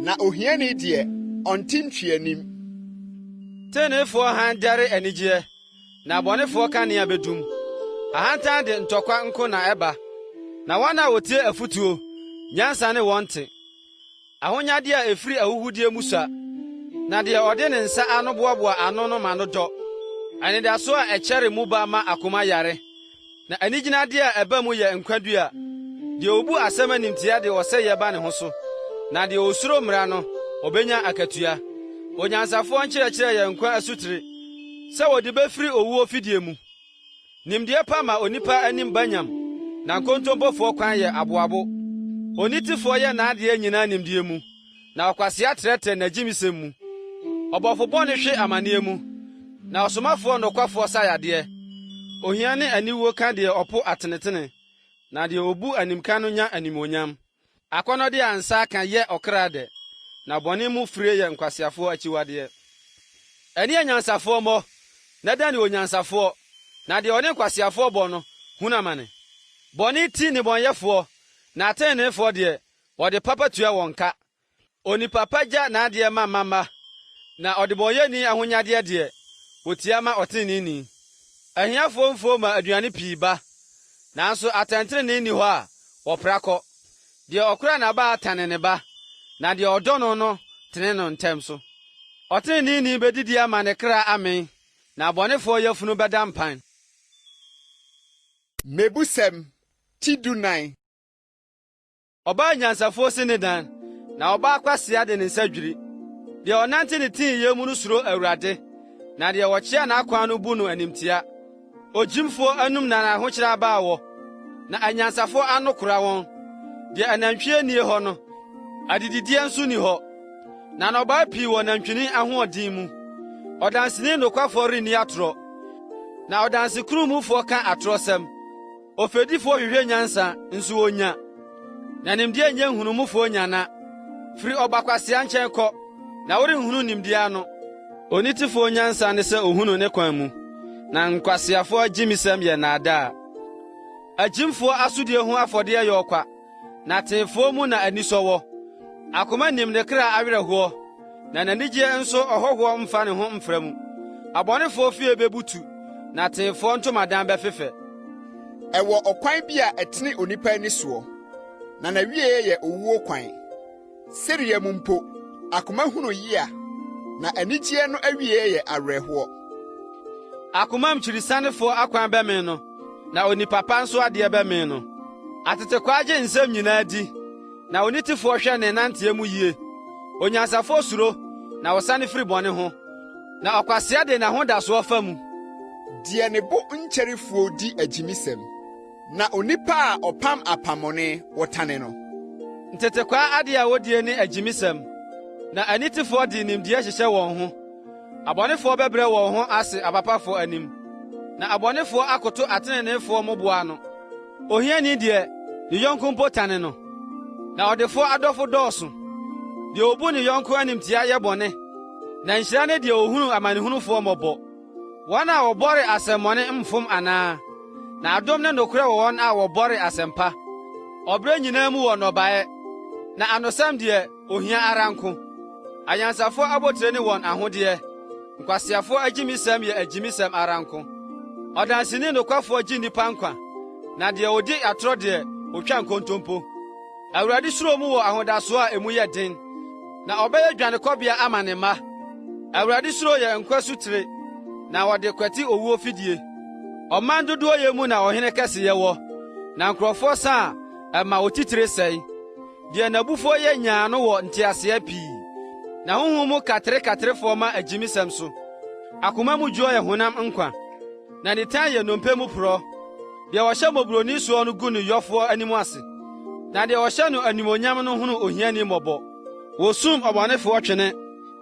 Na ohiani deɛ, ɔnte ntwianim. Teneneefoɔ hann dɛre anigyeɛ, na abɔnefoɔ kanea bɛdum. Ahantan de ntɔkwa nko na ɛba, na wɔn a wɔtie afotuo, nyansa ne wɔn te. Ahonyadeɛ a ɛfiri ahuhudeɛ mu sua, na deɛ ɔde ne nsa ano boaboa ano no ma no dɔ. Anidasoɔ a ɛkyɛre mu ba ma akoma yare, na anigyinadeɛ a ɛba mu yɛ nkwa dua. Deɛ ɔbu asɛm animtia de ɔsɛeɛ ba ne ho so, na deɛ ɔsuro mmara no, ɔbɛnya akatua. Onyansafoɔ nkyerɛkyerɛ yɛ nkwa asutire, sɛ wɔde bɛfiri owuo fidie mu. Nimdeɛ pa ma onipa anim ba nyam, na nkontompofoɔ kwan yɛ aboabo. Onitefoɔ yɛ n'adeɛ nyinaa nimdeɛ mu, na ɔkwasea trɛtrɛ n'agyimisɛm mu. Ɔbɔfo bɔne hwe amaneɛ mu, na ɔsomafoɔ nokwafoɔ sa yadeɛ. Ohia ne aniwuo ka deɛ ɔpo atenetene, na deɛ ɔbu animka no nya animuonyam. Akɔnnɔdeɛ a nsa aka yɛ ɔkra dɛ, na bɔne mu firie yɛ nkwaseafoɔ akyiwadeɛ. Ɛne anyansafoɔ mmɔ, na dane onyansafoɔ, na deɛ ɔne nkwaseafoɔ bɔ no hunu amane. Bɔne ti nnebɔneyɛfoɔ, na ateneneefoɔ deɛ, wɔde papa tua wɔn ka. Onipa pa gya n'adeɛ ma mma mma, na ɔdebɔneyɛni ahonyadeɛ deɛ, wɔtia ma ɔteneneeni. Ahiafoɔ mfuo ma aduane pii ba, nanso atɛntenenee nni hɔ a, wɔpra kɔ. Deɛ ɔkora n'abaa tane ne ba, na deɛ ɔdɔ no no tene no ntɛm so. Ɔteneneeni bɛdidi ama ne kra amee, na abɔnefoɔ yafunu bɛda mpan. Mmebusɛm ti 14. Ɔbaa nyansafoɔ si ne dan, na ɔbaa kwasea de ne nsa dwiri. Deɛ ɔnante ne teeyɛ mu no suro Awurade, na deɛ ɔkyea n'akwan no bu no animtia. Ogyimfoɔ anom na n'ahokyerɛ abaa wɔ, na anyansafoɔ ano kora wɔn. Deɛ anantwie nnie hɔ no, adedideɛ nso nni hɔ, na nnɔbae pii wɔ nantwinini ahoɔden mu. Ɔdanseni nokwafoɔ renni atorɔ, na ɔdansekurumfoɔ ka atorɔsɛm. Ofɛdifoɔ hwehwɛ nyansa, nso ɔnnya, na nimdeɛ nyɛ nhunumufoɔ nyana. Firi ɔba kwasea nkyɛn kɔ, na worenhunu nimdeɛ ano. Onitefoɔ nyansa ne sɛ ɔhunu ne kwan mu, na nkwaseafoɔ agyimisɛm yɛ nnaadaa. Agyimfoɔ asodie ho afɔdeɛ yɛ ɔkwa, na teefoɔ mu na anisɔ wɔ. Akoma nim ne kra awerɛhoɔ, na n'anigyeɛ nso ɔhɔhoɔ mfa ne ho mfra mu. Abɔnefoɔ fie bɛbutu, na teefoɔ ntomadan bɛfefɛ. Ɛwɔ ɔkwan bi a ɛtene onipa ani soɔ, na n'awieeɛ yɛ owuo kwan. Sereɛ mu mpo, akoma hunu yea, na anigyeɛ no awieeɛ yɛ awerɛhoɔ. Akomam kyirisanefoɔ akwan bɛmee no, na onipa pa nso adeɛ bɛmee no. Atetekwaa gye nsɛm nyinaa di, na onitefoɔ hwɛ ne nanteɛ mu yie. Onyansafoɔ suro, na ɔsane firi bɔne ho, na ɔkwasea de n'ahodasoɔ fa mu. Deɛ ne bo nkyɛre fuo di agyimisɛm, na onipa a ɔpam apammɔne, wɔtane no. Ntetekwaa adeɛ a wodie ne agyimisɛm, na anitefoɔ de nimdeɛ hyehyɛ wɔn ho. Abɔnefoɔ bɛbrɛ wɔn ho ase apapafoɔ anim, na abɔnefoɔ akoto ateneneefoɔ mmoboa ano. Ohiani deɛ, ne yɔnko mpo tane no, na ɔdefoɔ adɔfo dɔɔso. Deɛ obu ne yɔnko animtia yɛ bɔne, na nhyira ne deɛ ohunu amanehunufoɔ mmɔbɔ. Wɔn a wɔbɔre asɛmmɔne mfom anaa? Na adom ne nokorɛ wɔ wɔn a wɔbɔre asɛmpa. Ɔbrɛ nyinaa mu wɔ nnɔbaeɛ, na anosɛm deɛ, ohia ara nko. Anyansafoɔ abotire ne wɔn ahodeɛ, nkwaseafoɔ agyimisɛm yɛ agyimisɛm ara nko. Ɔdanseni nokwafoɔ gye nnipa nkwa, na deɛ ɔdi atorɔ deɛ, ɔtwa nkontompo. Awurade suro mu wɔ ahodasoɔ a emu yɛ den, na ɔbɛyɛ dwanekɔbea ama ne mma. Awurade suro yɛ nkwa sutire, na ɔde kwati owuo fidie. Ɔman dodoɔyɛ mu na ɔhene kɛseyɛ wɔ, na nkurɔfoɔ sa a, ɛma otitire sɛe. Deɛ n'abufuo yɛ nyaa no wɔ nteaseɛ pii, na honhom mu katerekatrefoɔ ma agyimisɛm so. Akoma mu dwoɔ yɛ honam nkwa, na nitan yɛ nnompe mu porɔ. Deɛ ɔhyɛ mmɔborɔni soɔ no gu ne yɔfoɔ anim ase, na deɛ ɔhyɛ no animuonyam no hunu ohiani mmɔbɔ. Wɔsum ɔbɔnefoɔ twene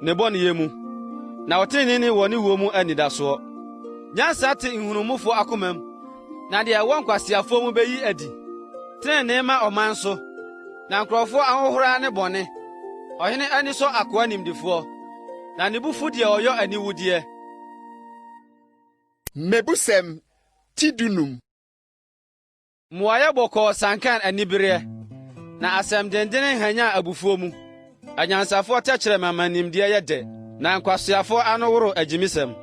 ne bɔneyɛ mu, na ɔteneneeni wɔ ne wuo mu anidasoɔ. Nyansa te nhunumufoɔ akomam, na deɛ ɛwɔ nkwaseafoɔ mu bɛyi adi. Trenee ma ɔman so, na nkurɔfoɔ ahohora ne bɔne. Ɔhene ani sɔ akoa nimdefoɔ, na ne bo fu deɛ ɔyɔ aniwudeɛ. Mmebusɛm ti 15. Mmuaeɛ bɔkɔɔ sianka anibereɛ, na asɛm denden hwanyan abufuo mu. Anyansafoɔ tɛkyerɛma ma nimdeɛ yɛ dɛ. Na nkwaseafoɔ ano woro agyimisɛm.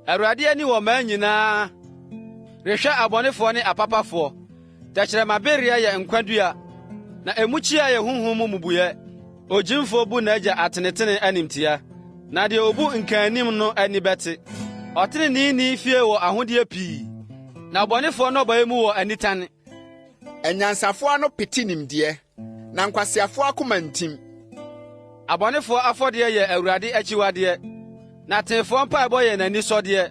Awurade ani wɔ mmaa nyinaa rehwɛ abɔnefoɔ ne apapafoɔ. Tɛkyerɛma bereɛ yɛ nkwa dua, na emu kyia yɛ honhom mu mmubuiɛ. Ogyimfoɔ bu n'agya atenetene animtia, na deɛ obu nkaanim no ani bɛte. Ɔteneneeni fie wɔ ahodeɛ pii, na ɔbɔnefoɔ nnɔbaeɛ mu wɔ nitan. Anyansafoɔ ano pete nimdeɛ, na nkwaseafoɔ akoma ntim. Abɔnefoɔ afɔdeɛ yɛ Awurade akyiwadeɛ, na teefoɔ mpaebɔ yɛ n'anisɔdeɛ.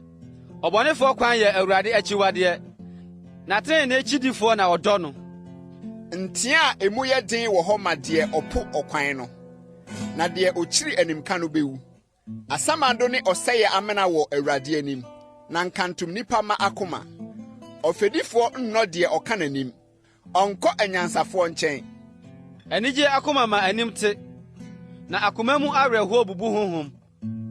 Ɔbɔnefoɔ kwan yɛ Awurade akyiwadeɛ, na tenenee kyidifoɔ na ɔdɔ no. Ntea a emu yɛ den wɔ hɔ ma deɛ ɔpo ɔkwan no, na deɛ ɔkyiri animka no bɛwu. Asamando ne ɔsɛeɛ amena wɔ Awurade anim, na nkantom nnipa mma akoma. Ɔfɛdifoɔ nnɔ deɛ ɔka n'anim, ɔnkɔ anyansafoɔ nkyɛn. Anigyeɛ akoma ma anim te, na akoma mu awerɛhoɔ bubu honhom.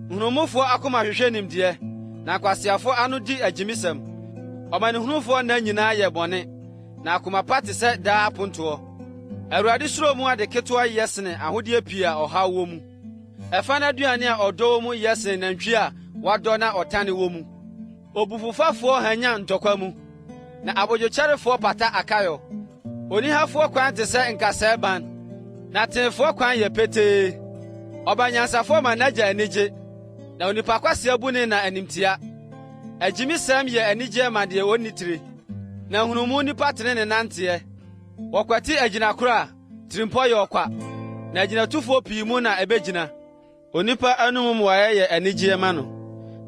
Nhunumufoɔ akoma hwehwɛ nimdeɛ, na nkwaseafoɔ ano di agyimisɛm. Ɔmanehunufoɔ nna nyinaa yɛ bɔne, na akoma pa te sɛ daa apontoɔ. Awurade suro mu ade ketewa yɛ sene ahodeɛ pii a ɔhaw wɔ mu. Ɛfa no aduane a ɔdɔ wɔ mu yɛ sene nantwie a wadɔ na ɔtane wɔ mu. Obufufafoɔ hanyan ntɔkwa mu, na abodwokyɛrefoɔ pata akayɔ. Onihafoɔ kwan te sɛ nkasɛɛ ban, na teefoɔ kwan yɛ petee. Ɔba nyansafoɔ ma n'agya ani gye, na onipa kwasea bu ne na animtia. Agyimisɛm yɛ anigyeɛ ma deɛ ɔnni tire, na nhunumu nipa tene ne nanteɛ. Wɔkwati agyinakoro a, tirimpɔ yɛ ɔkwa, na agyinatufoɔ pii mu na ɛbɛgyina. Onipa anom mmuaeɛ yɛ anigyeɛ ma no,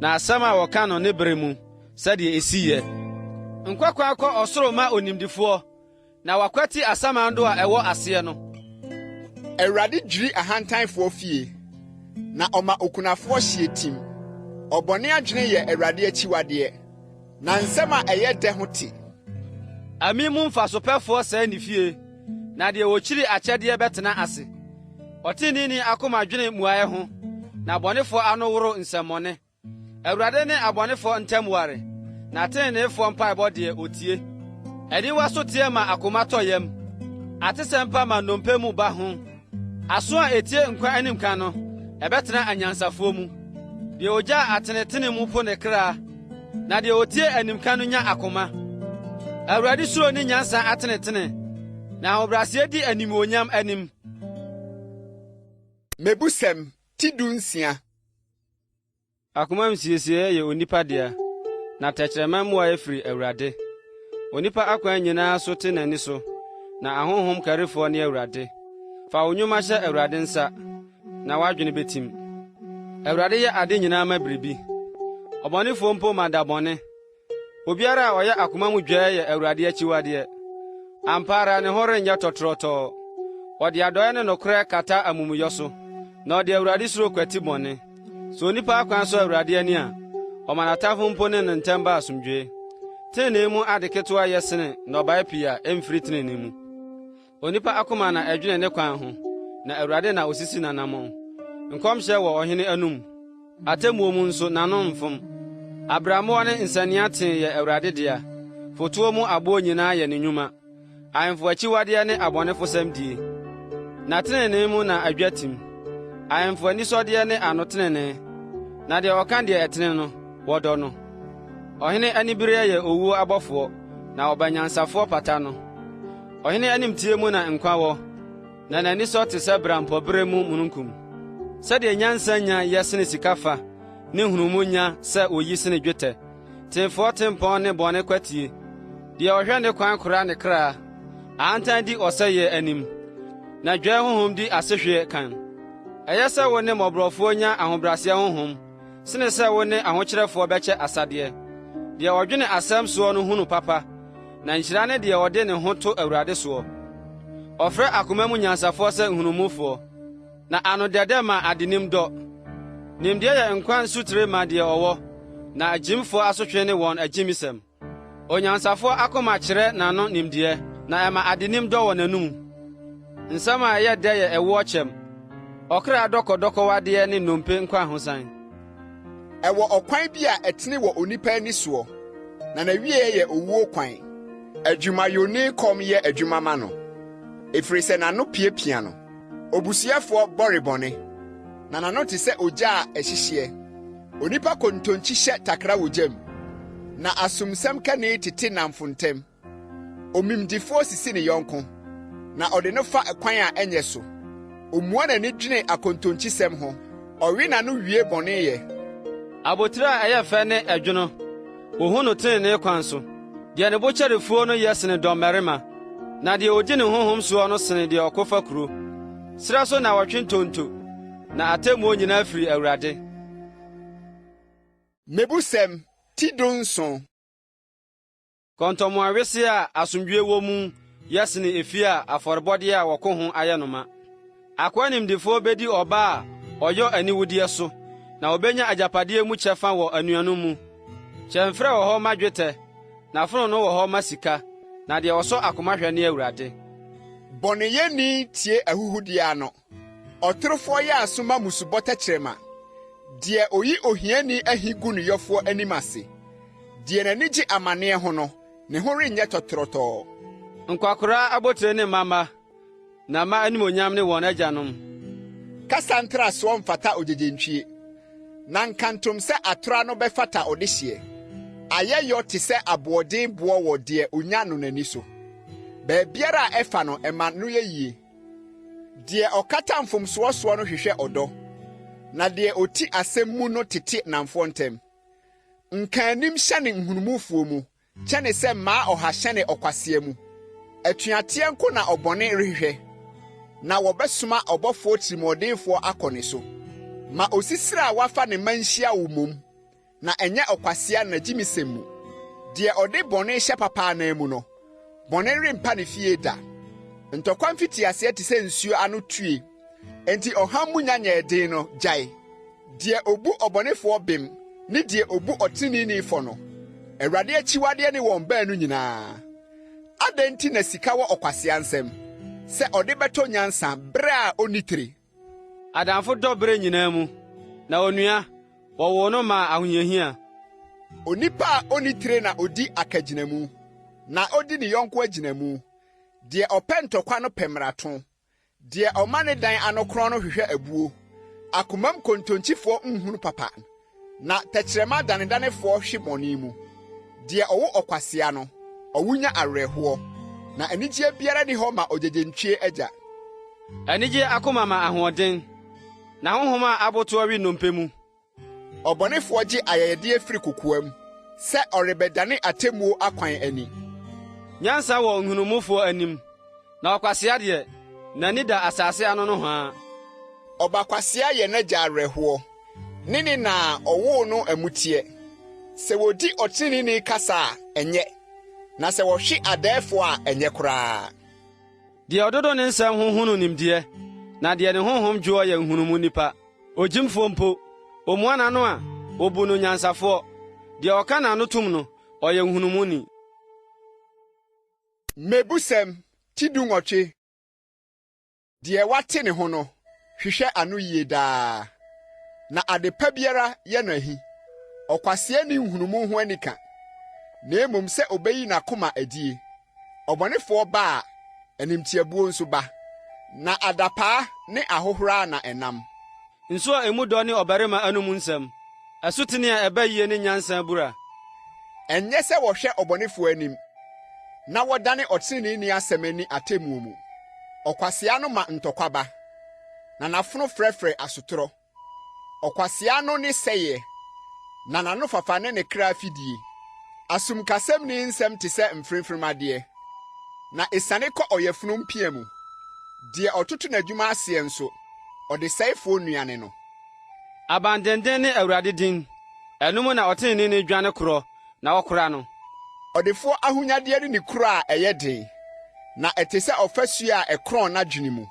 na asɛm a wɔka no ne bere mu, sɛdeɛ esi yɛ. Nkwa kwan kɔ ɔsoro ma onimdefoɔ, na wakwati asamando a ɛwɔ aseɛ no. Awurade dwiri ahantanfoɔ fie, na ɔma okunafoɔ hyeɛ tim. Ɔbɔne adwene yɛ Awurade akyiwadeɛ, Na nsɛm a ɛyɛ dɛ ho te. Ami mu mfasopɛfoɔ sɛe ne fie, na deɛ ɔkyiri akyɛdeɛ bɛtena ase. Ɔteneneeni akoma dwene mmuaeɛ ho, na abɔnefoɔ ano woro nsɛmmɔne. Awurade ne abɔnefoɔ ntam ware, na ateneneefoɔ mpaebɔ deɛ, ɔtie. Aniwa so teɛ ma akoma tɔ yam, atesɛm pa ma nnompe mu ba ho. Aso a etie nkwa animka no, ɛbɛtena anyansafoɔ mu. Deɛ ɔgyaa atenetene mu po ne kra, na deɛ ɔtie animka no nya akoma. Awurade suro ne nyansa atenetene, na ahobrɛaseɛ di animuonyam anim. Mmebusɛm, ti 16. Akoma nsiesieɛ yɛ onipa dea, na tɛkyerɛma mmuaeɛ firi Awurade. Onipa akwan nyinaa so te n'ani so, na ahonhom karifoɔ ne Awurade. Fa wo nnwuma hyɛ Awurade nsa, na w'adwene bɛtim. Awurade yɛ ade nyinaa ma biribi. Ɔbɔnefoɔ mpo ma da bɔne. Obiara a ɔyɛ akoma mu dwɛɛ yɛ Awurade akyiwadeɛ. Ampa ara ne ho renyɛ tɔtorɔtɔɔ. Ɔde adɔeɛ ne nokorɛ kata amumuyɔ so, na ɔde Awurade suro kwati bɔne. Sɛ onipa akwan sɔ Awurade ani a, ɔma n'atamfo mpo ne no ntam ba asomdwoe. Trenee mu ade ketewa ye sene nnɔbae pii a emfiri trenee mu. Onipa akoma na ɛdwene ne kwan ho, na Awurade na osisi n'anammɔn. Nkɔmhyɛ wɔ ɔhene anom, atemmuo mu nso n'ano mfom. Abrammoɔ ne nsania tee yɛ Awurade dea, fotoɔ mu aboɔ nyinaa yɛ ne nnwuma. Ahemfo akyiwadeɛ ne abɔnefosɛm die, na tenenee mu na adwa tim. Ahemfo anisɔdeɛ ne ano tenenee, na deɛ ɔka deɛ ɛtene no, wɔdɔ no. Ɔhene anibereɛ yɛ owuo abɔfoɔ, na ɔba nyansafoɔ pata no. Ɔhene animteɛ mu na nkwa wɔ, na n'anisɔ te sɛ bereampɔberɛ mu mununkum. Sɛdeɛ nyansa nya yɛ sene sika fa, ne nhunumu nya sɛ oyi sene dwetɛ. Teefoɔ tempɔn ne bɔne kwatie. Deɛ ɔhwɛ ne kwan kora ne kra. Ahantan di ɔsɛeɛ anim, na dwɛɛ honhom di asehweɛ kan. Ɛyɛ sɛ wo ne mmɔborɔfoɔ nya ahobrɛaseɛ honhom sene sɛ wo ne ahokyerɛfoɔ bɛkyɛ asadeɛ. Deɛ ɔdwene asɛm soɔ no hunu papa, na nhyira ne deɛ ɔde ne ho to Awurade soɔ. Ɔfrɛ akoma mu nyansafoɔ sɛ nhunumufoɔ, na ano dɛdɛ ma adenim dɔ. Nimdeɛ yɛ nkwa nsutire ma deɛ ɔwɔ, na agyimfoɔ asotwe ne wɔn agyimisɛm. Onyansafoɔ akoma kyerɛ n'ano nimdeɛ, na ɛma adenim dɔ wɔ n'anom. Nsɛm a ɛyɛ dɛ yɛ ɛwoɔ kyɛm, ɔkra dɔkɔdɔkɔwadeɛ ne nnompe nkwahosan. Ɛwɔ ɔkwan bi a ɛtene wɔ onipa ani soɔ, na n'awieeɛ yɛ owuo kwan. Adwumayɔni kɔm yɛ adwuma ma no, ɛfiri sɛ n'ano piapia no. Obusuyɛfoɔ bɔre bɔne, na n'ano te sɛ ogya a ɛhyehyeɛ. Onipa kontonkyi hyɛ takra wɔ gya mu, na asomsɛm kani tete nnamfo ntam. Omimdifoɔ sisi ne yɔnko, na ɔde no fa kwan a ɛnyɛ so. Omua n'ani dwene akontonkyisɛm ho, ɔwe n'ano wie bɔne yɛ. Abotiri a ɛyɛ fɛ ne ɛdwono, wohu no trenee kwan so. Deɛ ne bo kyɛre fuo no yɛ sene dɔmmarima, na deɛ odi ne honhom soɔ no sene deɛ ɔko fa kuro. Serɛ so na wɔtwe ntonto, na atemmuo nyinaa firi Awurade. Mmebusɛm, ti 17. Kɔntɔmoa wesee a asomdwoe wɔ mu ye sene efie a afɔrebɔdeɛ a wɔko ho ayɛ no ma. Akoa nimdefoɔ bedi ɔba a ɔyɔ aniwudeɛ so, na obenya agyapadeɛ mu kyɛfa wɔ anuanom mu. Kyɛmferɛ wɔ hɔ ma dwetɛ, na fononoo wɔ hɔ ma sika, na deɛ ɔsɔ akoma hwɛ ne Awurade. Bɔneyɛni tie ahuhudeɛ ano, Ɔtorofoɔ yɛ aso ma mmusubɔ tɛkyerɛma, deɛ ɔyi ohiani ahi gu ne yɔfoɔ anim ase. Deɛ n'ani gye amaneɛ ho no, ne ho renyɛ tɔtorɔtɔɔ. Nkwakoraa abotire ne mma mma, na mma animuonyam ne wɔn agyanom. Kasa ntrasoɔ mfata ogyegyentwie, na nkantom sɛ atorɔ ano bɛfata ɔdehyeɛ. Ayɛyɔ te sɛ aboɔden boɔ wɔ deɛ ɔnya no n'ani so. Baabiara a ɛfa no, ɛma no yɛ yie. Deɛ ɔkata mfomsoɔ soɔ no hwehwɛ ɔdɔ, na deɛ ɔti asɛm mu no tete nnamfoɔ ntam. Nkaanim hyɛne nhunumufoɔ mu kyɛne sɛ mmaa ɔha hyɛne ɔkwasea mu. Atuateɛ nko na ɔbɔne rehwehwɛ, na wɔbɛsoma ɔbɔfoɔ tirimuɔdenfoɔ akɔ ne so. Ma osisire a wafa ne mma nhyia wo mmom, na ɛnyɛ ɔkwasea n'agyimisɛm mu. Deɛ ɔde bɔne hyɛ papa anan mu no, bɔne rempa ne fie da. Ntɔkwa mfitiaseɛ te sɛ nsuo ano tue, enti ɔham mu nya nyɛɛ den no, gyae. Deɛ ɔbu ɔbɔnefoɔ bem ne deɛ ɔbu ɔteneneeni fɔ no, Awurade akyiwadeɛ ne wɔn baanu nyinaa. Adɛn nti na sika wɔ ɔkwasea nsam, sɛ ɔde bɛtɔ nyansa berɛ a ɔnni tire? Adamfo dɔ bere nyinaa mu, na onua, wɔwoo no maa ahohiahia. Onipa a onni tire na odi akagyinamu, na odi ne yɔnko agyinamu. Deɛ ɔpɛ ntɔkwa no pɛ mmarato, deɛ ɔma ne dan ano korɔn no hwehwɛ abuo. Akomam kontonkyifoɔ nhunu papa, Na tɛkyerɛma danedanefoɔ hwe bɔne mu. Deɛ ɔwo ɔkwasea no, ɔwo nya awerɛhoɔ, na anigyeɛ biara nni hɔ ma ogyegyentwie agya. Anigyeɛ akoma ma ahoɔden, na honhom a abotoɔ we nnompe mu. Ɔbɔnefoɔ gye ayɛyɛdeɛ firi kokoam, sɛ ɔrebɛdane atemmuo akwan ani. Nyansa wɔ nhunumufoɔ anim, na ɔkwasea deɛ, n'ani da asase ano nohoa. Ɔba kwasea yɛ n'agya awerɛhoɔ, ne ne na a ɔwoo no amuteɛ. Sɛ wɔdi ɔteneneeni kasa a, ɛnyɛ, na sɛ wɔhwe adɛɛfoɔ a, ɛnyɛ koraa. Deɛ ɔdodo ne nsɛm ho hunu nimdeɛ, na deɛ ne honhom dwoɔ yɛ nhunumu nipa. Ogyimfoɔ mpo, ɔmua n'ano a, wɔbu no nyansafoɔ, deɛ ɔka n'ano tom no, ɔyɛ nhunumuni. Mmebusɛm, ti 18. Deɛ wate ne ho no hwehwɛ anoyie daa, na ade pa biara yɛ no ahi. Ɔkwasea nni nhunumu ho anika, na mmom sɛ ɔbɛyi n'akoma adie. Ɔbɔnefoɔ ba a, animtiabuo nso ba, na adapaa ne ahohora na ɛnam. Nsu a emu dɔ ne ɔbarima anom nsɛm, asutene a ɛba yie ne nyansa abura. Ɛnyɛ sɛ wɔhwɛ ɔbɔnefoɔ anim, na wɔdane ɔteneneeni asɛm ani atemmuo mu. Ɔkwasea no ma ntɔkwa ba, na n'afono frɛfrɛ asotorɔ. Ɔkwasea ano ne sɛeɛ, na n'anofafa ne ne kra fidie. Asumkasɛmni nsɛm te sɛ mfremfremadeɛ, na esiane kɔ ɔyafunu mpia mu. Deɛ ɔtoto n'adwuma aseɛ nso, ɔdesɛefoɔ nua ne no. Abandenden ne Awurade din, ɛno mu na ɔteneneeni dwane korɔ na wɔkora no. Ɔdefoɔ ahonyadeɛ ne ne kuro a ɛyɛ den, na ɛte sɛ ɔfasuo a ɛkorɔn n'adwene mu.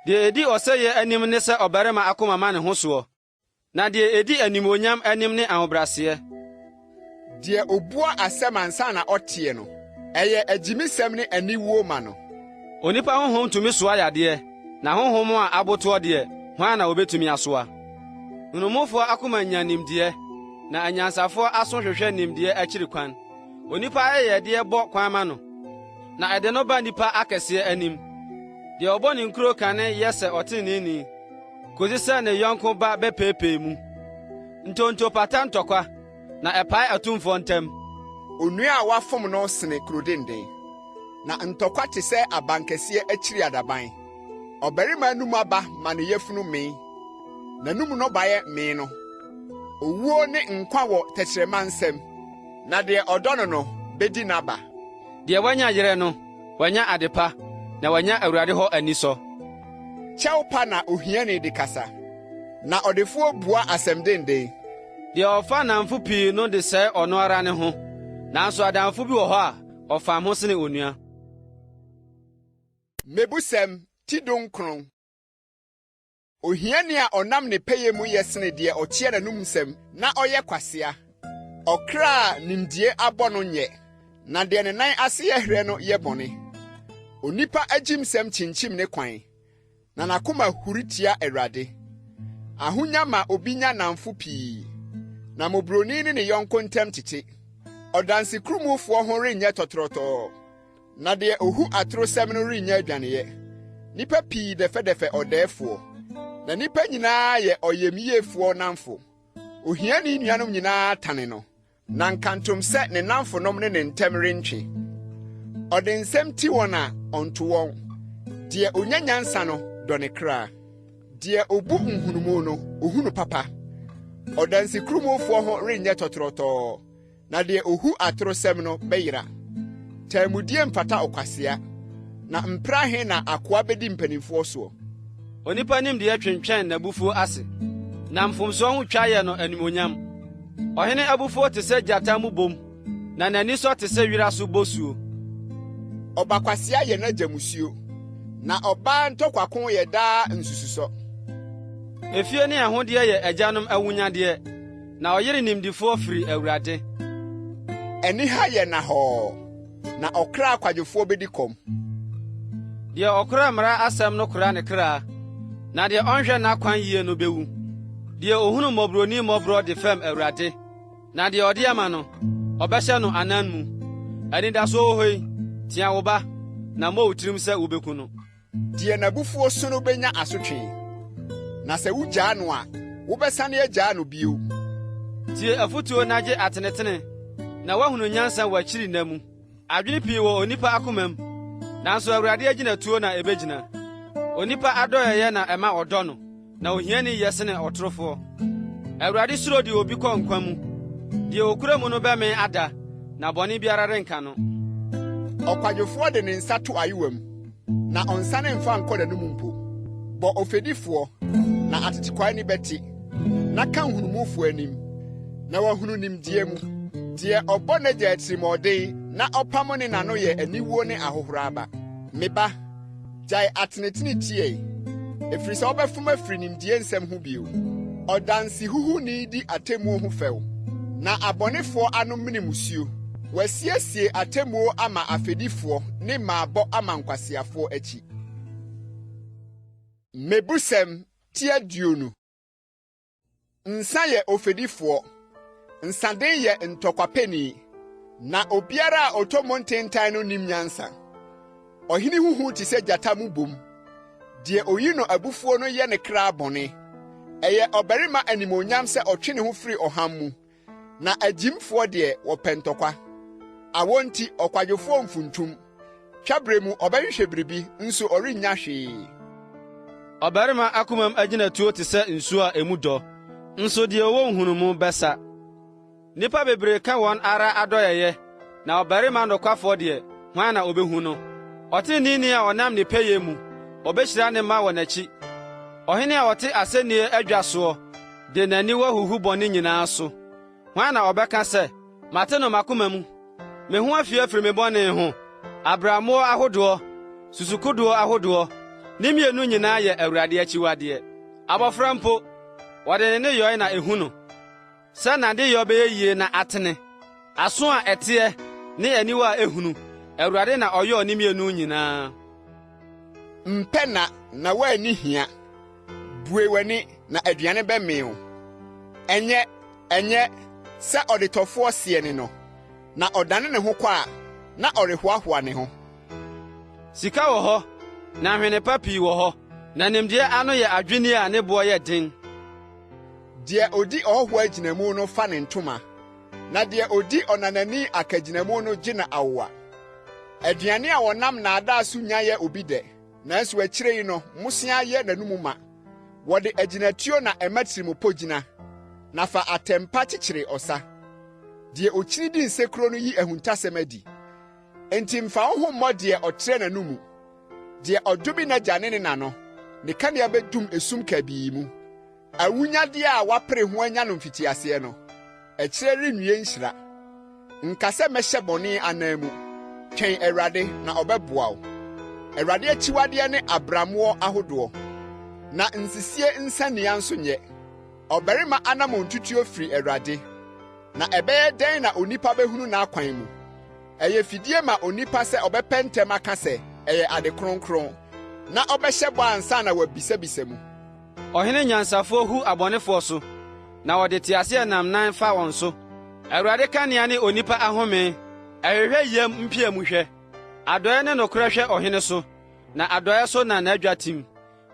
Deɛ ɛdi ɔsɛeɛ anim ne sɛ ɔbarima akoma ma ne ho soɔ, na deɛ ɛdi animuonyam anim ne ahobrɛaseɛ. Deɛ ɔbua asɛm ansa na ɔteɛ no, ɛyɛ agyimisɛm ne aniwuo ma no. Onipa honhom tumi soa yadeɛ, na honhom a abotoɔ deɛ, hwan na ɔbɛtumi asoa? Nhunumufoɔ akoma nya nimdeɛ, na anyansafoɔ aso hwehwɛ nimdeɛ akyiri kwan. Onipa ayɛyɛdeɛ bɔ kwan ma no, na ɛde no ba nnipa akɛseɛ anim. Deɛ ɔbɔ ne nkuro kane yɛ sɛ ɔteneneeni. kosi sɛ ne yɔnko ba bɛpɛɛpɛɛ mu. Ntonto pata ntɔkwa, na ɛpae atumfoɔ ntam. Onua a wɔafom no sene kuro denden, na ntɔkwa te sɛ abankɛseɛ akyiri adaban. Ɔbarima anom aba ma ne yafunu mee, n'anom nnɔbaeɛ mee no. Owuo ne nkwa wɔ tɛkyerɛma nsam, na deɛ ɔdɔ no no bɛdi n'aba. Deɛ wanya yerɛ no, wanya ade pa, na wanya Awurade hɔ anisɔ. Kyɛw pa na ohiani de kasa, na ɔdefoɔ bua asɛm denden. Deɛ ɔfa nnamfo pii no de sɛe ɔno ara ne ho, nanso adamfo bi wɔ hɔ a, ɔfam ho sene onua. Mmebusɛm ti dunkron. Ohiani a ɔnam ne pɛyɛ mu yɛ sene deɛ ɔteɛ n'anom nsɛm na ɔyɛ kwasea. Ɔkra a nimdeɛ abɔ no nyɛ, na deɛ ne nan ase yɛ herɛ no yɛ bɔne. Onipa agyimsɛm kyinkyim ne kwan, na n'akoma huri tia Awurade. Ahonya ma obi nya nnamfo pii, na mmɔborɔni ne ne yɔnko ntam tete. Ɔdansekurumfoɔ ho renyɛ tɔtorɔtɔɔ, na deɛ ohu atorosɛm no rennya adwaneyɛ. Nnipa pii dɛfɛdɛfɛ ɔdɛɛfoɔ, na nnipa nyinaa yɛ ɔyamyiefoɔ nnamfo. Ohiani nuanom nyinaa tane no, na nkantom sɛ ne nnamfonom ne ne ntam rentwe. Ɔde nsɛm ti wɔn a, ɔnto wɔn. Deɛ onya nyansa no dɔ ne kra. Deɛ obu nhunumu no, ohunu papa. Ɔdansekurumfoɔ ho renyɛ tɔtorɔtɔɔ. Na deɛ ɔhu atorosɛm no bɛyera. Taamudie mfata ɔkwasea, na mprɛ ahe na akoa bɛdi mpanimfoɔ soɔ? Onipa nimdeɛ twentwɛn n'abufuo ase, na mfomsoɔ ho twa yɛ no animuonyam. Ɔhene abufuo te sɛ gyata mmobom, na n'anisɔ te sɛ wira so bosuo. Ɔba kwasea yɛ n'agya mmusuo, na ɔbaa ntɔkwako yɛ daa nsususɔ. Efie ne ahodeɛ yɛ agyanom awunnyadeɛ, Na ɔyere nimdefoɔ firi Awurade. Aniha yɛ nnahɔɔ, na ɔkra kwadwofoɔ bɛdi kɔm. Deɛ ɔkora mmara asɛm no kora ne kra, na deɛ ɔnhwɛ n'akwan yie no bɛwu. Deɛ ɔhunu mmɔborɔni mmɔborɔ de fɛm Awurade, na deɛ ɔde ama no, ɔbɛhyɛ no anan mu. Anidasoɔ wɔ hɔ yi, tea wo ba, na mmɔ wo tirim sɛ wobɛku no. Deɛ n'abufuo so no bɛnya asotwe, na sɛ wogyaa no a, wobɛsane agyaa no bio. Tie afotuo na gye atenetene, na woahunu nyansa w'akyiri nna mu. Adwene pii wɔ onipa akomam, nanso Awurade agyinatuo na ɛbɛgyina. Onipa adɔeɛyɛ na ɛma ɔdɔ no, Na ohiani yɛ sene ɔtorofoɔ. Awurade suro de obi kɔ nkwa mu. Deɛ ɔkura mu no bɛmee ada, na bɔne biara renka no. Ɔkwadwofoɔ de ne nsa to ayowa mu, na ɔnsane mfa nkɔ n'anom mpo. Bɔ ofɛdifoɔ, na atetekwaa ani bɛte, na ka nhunumufoɔ anim, na wahunu nimdeɛ mu. Deɛ ɔbɔ n'agya atirimuɔden na ɔpamo ne na no yɛ aniwuo ne ahohora ba. Me ba, Gyae atenetene tiei, ɛfiri sɛ wobɛfom afiri nimdeɛ nsɛm ho bio. Ɔdansehuhuni di atemmuo ho fɛw, na abɔnefoɔ ano mene mmusuo. Wɔasiesie atemmuo ama afɛdifoɔ ne mmaabɔ ama nkwaseafoɔ akyi. Mmebusɛm ti 20. Nsa yɛ ofɛdifoɔ, nsaden yɛ ntɔkwapɛni, na obiara a ɔtɔ mu ntentan no nnim nyansa. Ɔhene ho hu te sɛ gyata mmobom, deɛ oyi no abufuo no yɛ ne kra bɔne. Ɛyɛ ɔbarima animuonyam sɛ ɔtwe ne ho firi ɔham mu, Na agyimfoɔ deɛ, wɔpɛ ntɔkwa. Awɔ nti, ɔkwadwofoɔ mfuntum. Twaberɛ mu, ɔbɛhwehwɛ biribi, nso ɔrennya hwee. Ɔbarima akomam agyinatuo te sɛ nsuo a emu dɔ, nso deɛ ɔwɔ nhunumu bɛsa. Nnipa bebree ka wɔn ara adɔeɛyɛ, na ɔbarima nokwafoɔ deɛ, hwan na ɔbɛhu no? Ɔteneneeni a ɔnam ne pɛyɛ mu, ɔbɛhyira ne mma wɔ n'akyi. Ɔhene a ɔte asɛnnie adwa soɔ de n'aniwa huhu bɔne nyinaa so. Hwan na ɔbɛka sɛ, Mate no m'akoma mu, me ho afi afiri me bɔne ho? Abrammoɔ ahodoɔ, susukodoɔ ahodoɔ, ne mmienu nyinaa yɛ Awurade akyiwadeɛ. Abɔfra mpo, wɔde ne nneyɔe na ehu no, sɛ n'adeyɔ bɛyɛ yie na atene. Aso a ɛteɛ ne aniwa a ehunu, Awurade na ɔyɔɔ ne mmienu nyinaa. Mpɛ nna na woanni hia. Bue w'ani na aduane bɛmee wo. Ɛnyɛ, ɛnyɛ, sɛ ɔdetɔfoɔ seɛ ne no, na ɔdane ne ho kɔ a, na ɔrehoahoa ne ho. Sika wɔ hɔ, na nhwene pa pii wɔ hɔ. Na nimdeɛ ano yɛ adwinni a ne boɔ yɛ den. Deɛ ɔdi ɔhɔhoɔ agyinamu no fa ne ntoma, na deɛ ɔdi ɔnanani akagyinamu no gye no awowa. Aduane a wɔnam nnaadaa so nya yɛ obi dɛ, nanso akyire yi no, mmosea yɛ n'anom ma. Wɔde agyinatuo na ɛma tirimupɔ gyina, na fa atɛmpa kyekyere ɔsa. Deɛ ɔkyini di nsekuro no yi ahuntasɛm adi. Enti mfa wo ho mmɔ deɛ ɔtrɛ n'anomu. Deɛ ɔdome n'agya ne ne na no, ne kanea bɛdum esum kabii mu. Awunnyadeɛ a woapere ho anya no mfitiaseɛ no, akyire renwie nhyira. Nka sɛ mɛhyɛ bɔne ananmu. Twɛn Awurade, na ɔbɛboa wo. Awurade akyiwadeɛ ne abrammoɔ ahodoɔ, na nsisie nsania nso nyɛ. Ɔbarima anammɔntutuo firi Awurade, na ɛbɛyɛ dɛn na onipa bɛhunu n'akwan mu? Ɛyɛ fidie ma onipa sɛ ɔbɛpɛ ntɛm aka sɛ, Ɛyɛ ade kronkron, na ɔbɛhyɛ bɔ ansa na wabisabisa mu. Ɔhene nyansafoɔ hu abɔnefoɔ so, na ɔde teaseɛnam nan fa wɔn so. Awurade kanea ne onipa ahome, ɛhwehwɛ yam mpiamu hwɛ. Adɔeɛ ne nokorɛ hwɛ ɔhene so, na adɔeɛ so na n'adwa tim.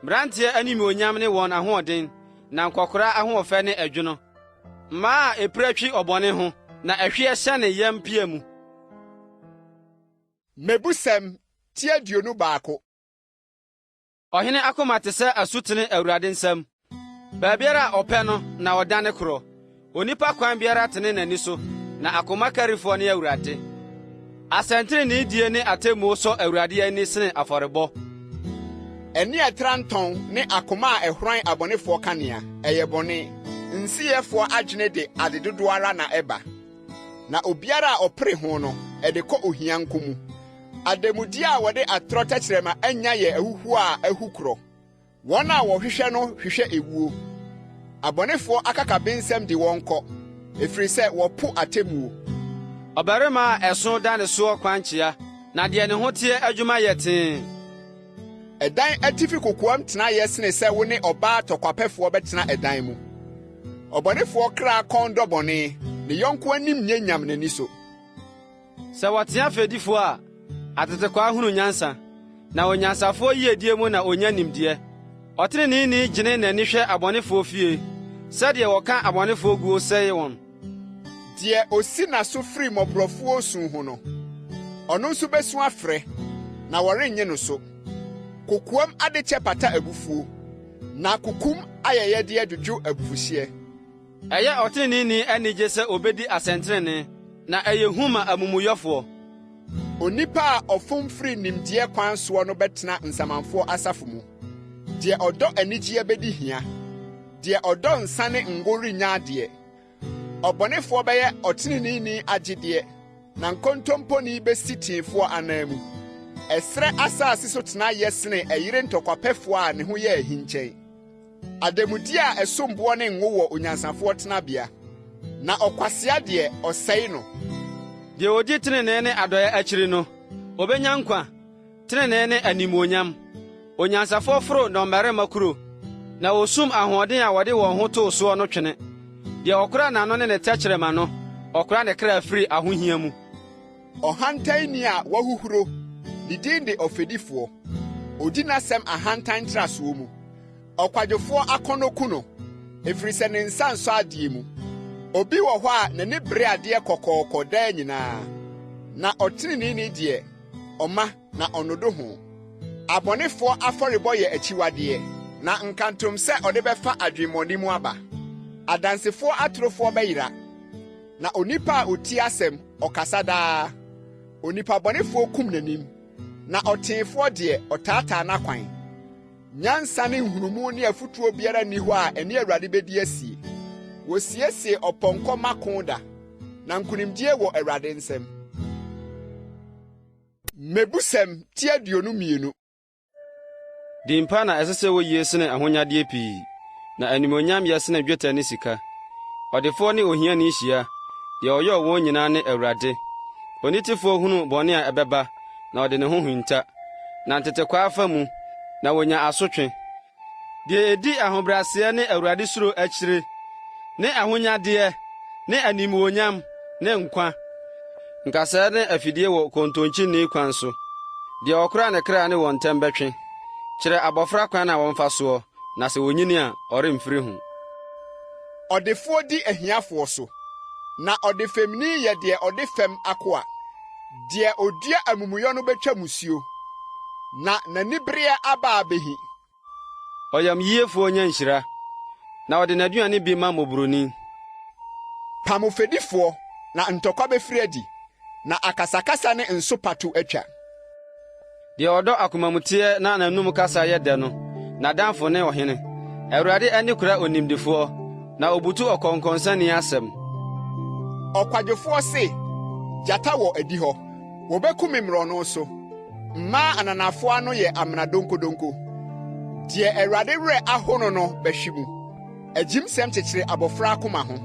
Mmeranteɛ animuonyam ne wɔn ahoɔden, na nkɔkoraa ahoɔfɛ ne ɛdwono. Mmaa a epira twi ɔbɔne ho, na ɛhweɛ hyɛne yam pia mu. Mmebusɛm, ti 21. Ɔhene akoma te sɛ asutene Awurade nsam; baabiara a ɔpɛ no na ɔdane korɔ. Onipa kwan biara tene n'ani so, na akoma karifoɔ ne Awurade. Asɛntrenee die ne atemmuo sɔ Awurade ani sene afɔrebɔ. Ani a ɛtra ntɔn ne akoma a ɛhoran abɔnefoɔ kanea, ɛyɛ bɔne. Nsiyɛfoɔ adwene de ade dodoɔ ara na ɛba, na obiara a ɔpere ho no, ɛde kɔ ohia nko mu. Ademudeɛ a wɔde atorɔ tɛkyerɛma anya yɛ ahuhuo a ahu korɔ. Wɔn a wɔhwehwɛ no hwehwɛ ewuo. Abɔnefoɔ akakabensɛm de wɔn kɔ, ɛfiri sɛ wɔpo atemmuo. Ɔbarima a ɛso da ne soɔ kwankyea, na deɛ ne ho teɛ adwuma yɛ tee. Ɛdan atifi kokoam tena yɛ sene sɛ wo ne ɔbaa tɔkwapɛfoɔ bɛtena ɛdan mu. Ɔbɔnefoɔ kra kɔn dɔ bɔne, ne yɔnko anim nyɛ nyam n'ani so. Sɛ wɔtea fɛdifoɔ a, atetekwaa hunu nyansa, na onyansafoɔ yiedie mu na ɔnya nimdeɛ. Ɔteneneeni gyene n'ani hwɛ abɔnefoɔ fie, sɛdeɛ wɔka abɔnefoɔ guo sɛe wɔn. Deɛ ɔsi n'aso firi mmɔborɔfoɔ su ho no, ɔno nso bɛsu afrɛ, na wɔrennye no so. Kokoam adekyɛ pata abufuo, na kokom ayɛyɛdeɛ dwodwo abufuhyeɛ. Ɛyɛ ɔteneneeni anigye sɛ obedi asɛntrenee, na ɛyɛ hu ma amumuyɛfoɔ. Onipa a ɔfom firi nimdeɛ kwan soɔ no bɛtena nsamanfoɔ asafo mu. Deɛ ɔdɔ anigyeɛ bɛdi hia, deɛ ɔdɔ nsa ne ngo rennya adeɛ. Ɔbɔnefoɔ bɛyɛ ɔteneneeni agyedeɛ, na nkontomponi bɛsi teefoɔ ananmu. Ɛserɛ asase so tena yɛ sene ɛyere ntɔkwapɛfoɔ a ne ho yɛ ahi nkyɛn. Ademudeɛ a ɛsom boɔ ne ngo wɔ onyansafoɔ tenabea, na ɔkwasea deɛ, ɔsɛe no. Deɛ ɔdi tenenee ne adɔeɛ akyiri no, ɔbɛnya nkwa, tenenee ne animuonyam. Onyansafoɔ foro nnɔmmarima kuro, na ɔsum ahoɔden a wɔde wɔn ho too soɔ no twene. Deɛ ɔkora n'ano ne ne tɛkyerɛma no, ɔkora ne kra firi ahohia mu. Ɔhantanni a wahuhuro, ne din de ɔfɛdifoɔ. Ɔdi n'asɛm ahantan ntrasoɔ mu. Ɔkwadwofoɔ akɔnnɔ ku no, ɛfiri sɛ ne nsa nsɔ adeɛ mu. Obi wɔ hɔ a n'ani bere adeɛ kɔkɔɔkɔ daa nyinaa, na ɔteneneeni deɛ, ɔma, na ɔnnodo ho. Abɔnefoɔ afɔrebɔ yɛ akyiwadeɛ, na nkantom sɛ ɔde bɛfa adwemmɔne mu aba. Adansefoɔ atorofoɔ bɛyera. Na onipa a otie asɛm, ɔkasa daa. Onipa bɔnefoɔ kum n'anim, na ɔteefoɔ deɛ, ɔtaataa n'akwan. Nyansa ne nhunumu ne afotuo biara nni hɔ a ɛne Awurade bɛdi asie. Wɔsiesie ɔpɔnkɔ ma ko da, na nkonimdie wɔ Awurade nsam. Mmebusɛm ti 22. Din pa na ɛsɛ sɛ woyie sene ahonyadeɛ pii, na animuonyam yɛ sene dwetɛ ne sika. Ɔdefoɔ ne ohiani hyia, deɛ ɔyɔɔ wɔn nyinaa ne Awurade. Onitefoɔ hunu bɔne a ɛbɛba, na ɔde ne ho hinta. Na ntetekwaa fa mu, na wɔnya asotwe. Deɛ ɛdi ahobrɛaseɛ ne Awurade suro akyire ne ahonyadeɛ ne animuonyam ne nkwa. Nkasɛɛ ne afidie wɔ kontonkyenni kwan so, deɛ ɔkora ne kra ne wɔn ntam bɛtwe. Kyerɛ abɔfra kwan a wɔmfa soɔ, na sɛ ɔnyini a, ɔremfiri ho. Ɔdefoɔ di ahiafoɔ so, na ɔdefɛmni yɛ deɛ ɔde fɛm akoa. Deɛ ɔdua amumuyɔ no bɛtwa mmusuo, na n'anibereɛ abaa bɛhi. Ɔyamyiefoɔ nya nhyira, na ɔde n'aduane bi ma mmɔborɔni. Pam fɛdifoɔ, na ntɔkwa bɛfiri adi, na akasakasa ne nsopa to atwa. Deɛ ɔdɔ akomamuteɛ na n'anom kasa yɛ dɛ no, n'adamfo ne ɔhene. Awurade ani kora onimdefoɔ, na obutu ɔkɔnkɔnsani asɛm. Ɔkwadwofoɔ se, Gyata wɔ adihɔ, wɔbɛku me mmorɔno so. Mmaa ananafoɔ ano yɛ amena donkodonko. Deɛ Awurade werɛ aho no no bɛhwe mu. Agyimisɛm kyekyere abɔfra akoma ho.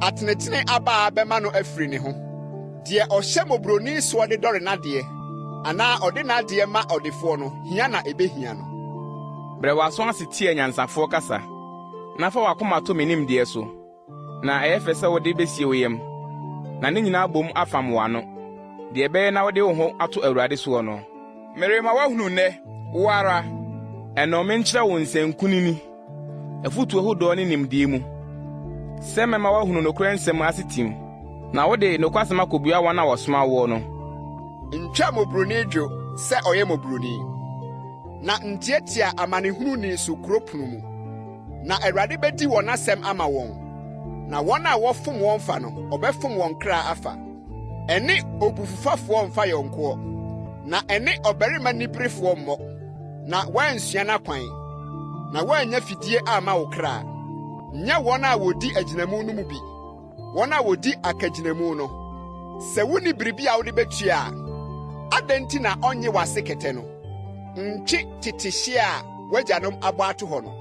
Atenetene abaa bɛma no afiri ne ho. Deɛ ɔhyɛ mmɔborɔni soɔ de dɔre n'adeɛ, anaa ɔde n'adeɛ ma ɔdefoɔ no, hia na ɛbɛhia no. Brɛ w'aso ase tie anyansafoɔ kasa, na fa w'akoma to me nimdeɛ so. Na ɛyɛ fɛ sɛ wode besie wo yam, na ne nyinaa abom afam w'ano, deɛ ɛbɛyɛ na wode wo ho ato Awurade soɔ no. Merema woahunu nnɛ, wo ara. Ɛno menkyerɛ wo nsɛnkunini, afotu ahodoɔ ne nimdeɛ mu, sɛ mɛma woahunu nokorɛ nsɛm ase tim, na wode nokwasɛm akɔbua wɔn a wɔsoma woɔ no. Ntwa mmɔborɔni dwo sɛ ɔyɛ mmɔborɔni, na ntiatia amanehununi so kuro pono mu. Na Awurade bedi wɔn asɛm ama wɔn, na wɔn a wɔfom wɔn fa no, ɔbɛfom wɔn kra afa. Ɛne obufufafoɔ mfa yɔnkoɔ, na ɛne ɔbarima niberefoɔ mmɔ, na woansua n'akwan, na woannya fidie amma wo kra. Nyɛ wɔn a wɔdi agyinamu no mu bi. wɔn a wɔdi akagyinamu no. Sɛ wunni biribi a wode betua a, adɛn nti na ɔnnye w'ase kɛtɛ no? Ntwe tete hyeɛ a w'agyanom abɔ ato hɔ no.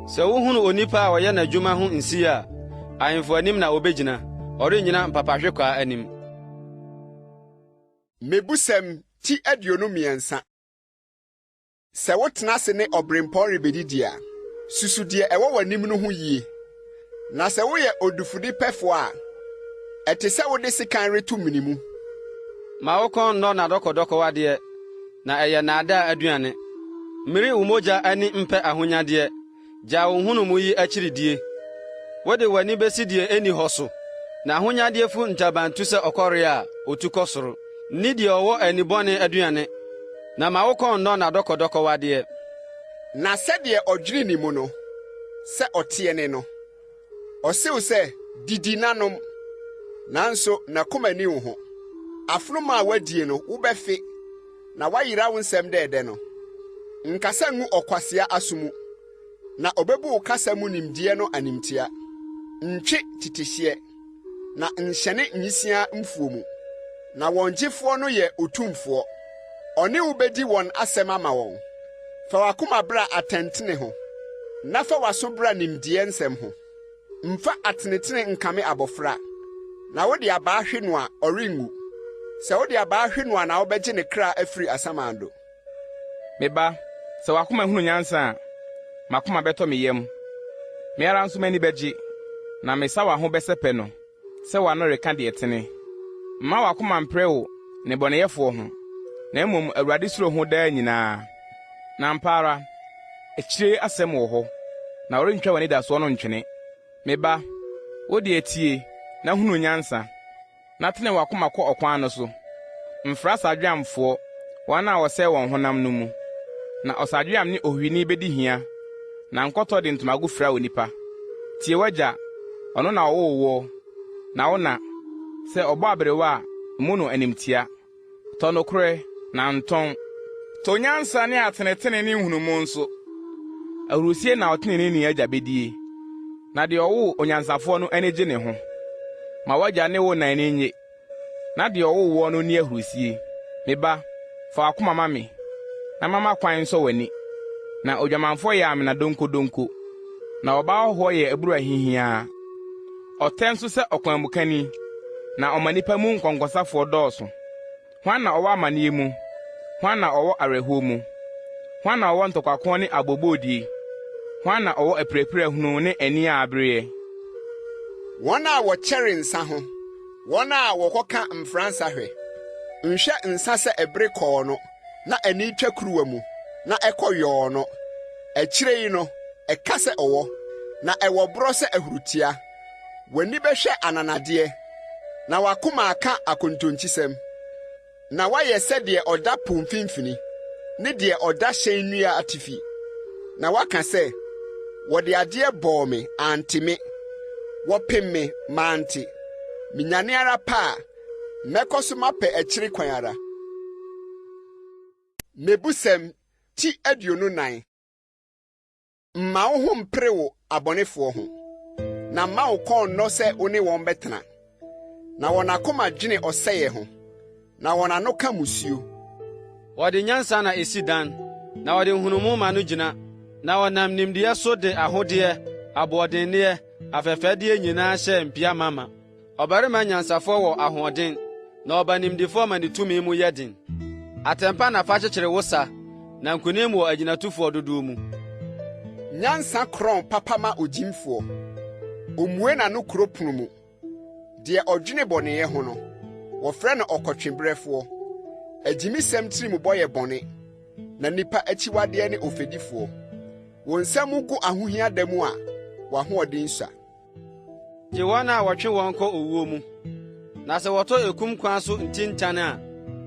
Sɛ wohunu onipa a ɔyɛ n'adwuma ho nsi a, ahemfo anim na obegyina, ɔrennyina mpapahwekwaa anim. Mmebusɛm ti 23. Sɛ wotena ase ne ɔberempɔn rebedidi a, susu deɛ ɛwɔ w'anim no ho yie. Na sɛ woyɛ odifudepɛfoɔ a, ɛte sɛ wode sekan reto mene mu. Ma wo kɔn nnɔ n'adɔkɔdɔkɔwadeɛ, na ɛyɛ nnaadaa aduane. Mmiri wo mogya ani mpɛ ahonyadeɛ, Gyaa wo nhunumu yi akyiri die. Wode w'ani besi deɛ enni hɔ so, na ahonyadeɛ fu ntaban tu sɛ ɔkɔreɛ a otu kɔ soro. Nni deɛ ɔwɔ ani bɔne aduane, na ma wo kɔn nnɔ n'adɔkɔdɔkɔwadeɛ. Na sɛdeɛ ɔdwene ne mu no, sɛ ɔteɛ ne no. Ɔse wo sɛ, Didi na nom, nanso n'akoma nni wo ho. Afonom a woadie no, wobɛfe, na woayera wo nsɛm dɛɛdɛ no. Nkasa ngu ɔkwasea aso mu, na obebu wo kasa mu nimdeɛ no animtia. Ntwe tetehyeɛ, na nhyɛne nwisiaa mfuo mu, na wɔn gyefoɔ no yɛ Otumfoɔ. Ɔne wo bedi wɔn asɛm ama wɔn. Fa w'akoma bra atɛntene ho, na fa w'aso bra nimdeɛ nsɛm ho. Mfa atenetene nkame abɔfra, na wode abaa hwe no a, ɔrenwu. Sɛ wode abaa hwe no a na wobɛgye ne kra afiri asamando. Me ba, sɛ w'akoma hunu nyansa a, m'akoma bɛtɔ me yam. Me ara nso m'ani bɛgye, na me sawa ho bɛsɛpɛ no sɛ w'ano reka deɛ ɛtene. Mma w'akoma mpere wo nnebɔneyɛfoɔ ho, na mmom Awurade suro ho daa nyinaa. Na ampa ara, akyire asɛm wɔ hɔ, na wɔrentwa w'anidasoɔ no ntwene. Me ba, wo deɛ tie, na hunu nyansa. Na tene w'akoma kɔ ɔkwan no so. Mfra sadweamfoɔ, wɔn a wɔsɛe wɔn honam no mu. Na ɔsadweam ne ohohwini bedi hia, na nkɔtɔ de ntomago fira onipa. Tie w'agya, ɔno na ɔwoo woɔ, na wo na, sɛ ɔbɔ aberewa a, mmu no animtia. Tɔ nokorɛ, na ntɔn. Tɔ nyansa ne atenetene ne nhunumu nso. Ahurisie na ɔteneneeni agya bedie, na deɛ ɔwoo onyansafoɔ no ani gye ne ho. Ma w'agya ne wo na ani nnye, na deɛ ɔwoo woɔ no nni ahurisie. Me ba, fa w'akoma ma me, na ma m'akwan nsɔ w'ani. Na odwamanfoɔ yɛ amena donkodonko, na ɔbaa hɔhoɔ yɛ abura hihiaa. Ɔtɛ nso sɛ ɔkwanmukani, na ɔma nnipa mu nkɔnkɔnsafoɔ dɔɔso. Hwan na ɔwɔ amaneɛ mu? Hwan na ɔwɔ awerɛhoɔ mu? Hwan na ɔwɔ ntɔkwako ne abooboodie? Hwan na ɔwɔ apirapira hunu ne ani a abereɛ? Wɔn a wɔkyɛre nsa ho, wɔn a wɔkɔka mfransa hwɛ. Nhwɛ nsa sɛ ɛbere kɔɔ no, na ani twa kuruwa mu. na ɛkɔ yɔɔ no. Akyire yi no, ɛka sɛ ɔwɔ, na ɛwɔ borɔ sɛ ahuritia. W'ani bɛhwɛ ananadeɛ, na w'akoma aka akontonkyisɛm. Na woayɛ sɛ deɛ ɔda po mfimfini, ne deɛ ɔda hyɛn nnua atifi. Na woaka sɛ, Wɔde adeɛ bɔɔ me, ante me; wɔpem me, mante. Menyane ara pɛ a, mɛkɔ so mapɛ akyiri kwan ara. Mmebusɛm ti 24. Mma wo ho mpere wo abɔnefoɔ ho, na mma wo kɔn nnɔ sɛ wo ne wɔn bɛtena. Na wɔn akoma dwene ɔsɛeɛ ho, na wɔn ano ka mmusuo. Wɔde nyansa na esi dan, na wɔde nhunumu ma no gyina, na wɔnam nimdeɛ so de ahodeɛ, aboɔdenneɛ, afɛfɛdeɛ nyinaa hyɛ mpia mama. Ɔbarima nyansafoɔ wɔ ahoɔden, na ɔba nimdefoɔ ma ne tumi mu yɛ den. Atɛmpa na fa kyekyere wo sa, na nkonim wɔ agyinatufoɔ dodoɔ mu. Nyansa korɔn papa ma ogyimfoɔ, omue n'ano kuro pono mu. Deɛ ɔdwene bɔneyɛ ho no, wɔfrɛ no ɔkɔtweberɛfoɔ. Agyimisɛm tirimubɔ yɛ bɔne, na nnipa akyiwadeɛ ne ofɛdifoɔ. Wo nsa mu go ahohia da mu a, w'ahoɔden sua. Gye wɔn a wɔtwe wɔn kɔ owuo mu, na sɛ wɔtɔ ekum kwan so ntintan a,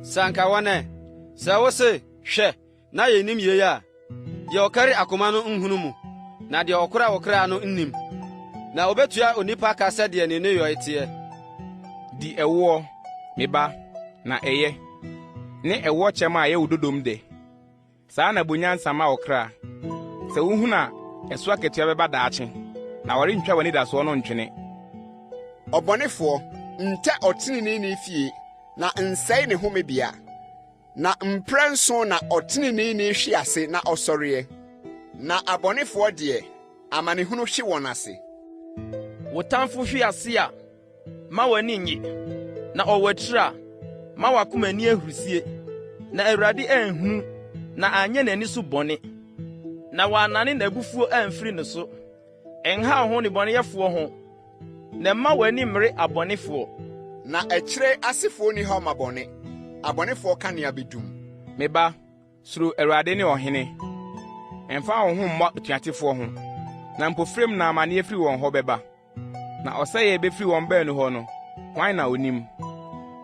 sɛ anka wɔn ɛ! Sɛ wose, Hwɛ, na yennim yei a, deɛ ɔkari akoma no nhunu mu, na deɛ ɔkora wo kra no nnim. Na obetua onipa ka sɛdeɛ ne nneyɔe teɛ. Di ɛwoɔ, me ba, na ɛyɛ, ne ɛwoɔkyɛm a ɛyɛ wo dodom dɛ. Saa na bu nyansa ma wo kra. Sɛ wuhunu a, ɛso akatua bɛba daakye, na wɔrentwa w'anidasoɔ no ntwene. Ɔbɔnefoɔ, ntɛ ɔteneneeni fie, na nsɛe ne homebea. Na mprɛnson na ɔteneneeni hwe ase na ɔsɔreɛ, na abɔnefoɔ deɛ, amanehunu hwe wɔn ase. Wo tamfo hwe ase a, Mma w'ani nnye, na ɔwatiri a, mma w'akoma nni ahurusie, na Awurade anhunu na anyɛ n'ani so bɔne, na wannane n'abufuo amfiri ne so. Nhaw wo ho nnebɔneyɛfoɔ ho, na mma w'ani mmere abɔnefoɔ. Na akyire asefoɔ nni hɔ ma bɔne, abɔnefoɔ kanea bɛdum. Me ba, suro Awurade ne ɔhene. Mfa wo ho mmɔ atuatefoɔ ho, na mpofirim na amaneɛ firi wɔn hɔ bɛba. Na ɔsɛe a ebefiri wɔn baanu hɔ no, hwan na onim?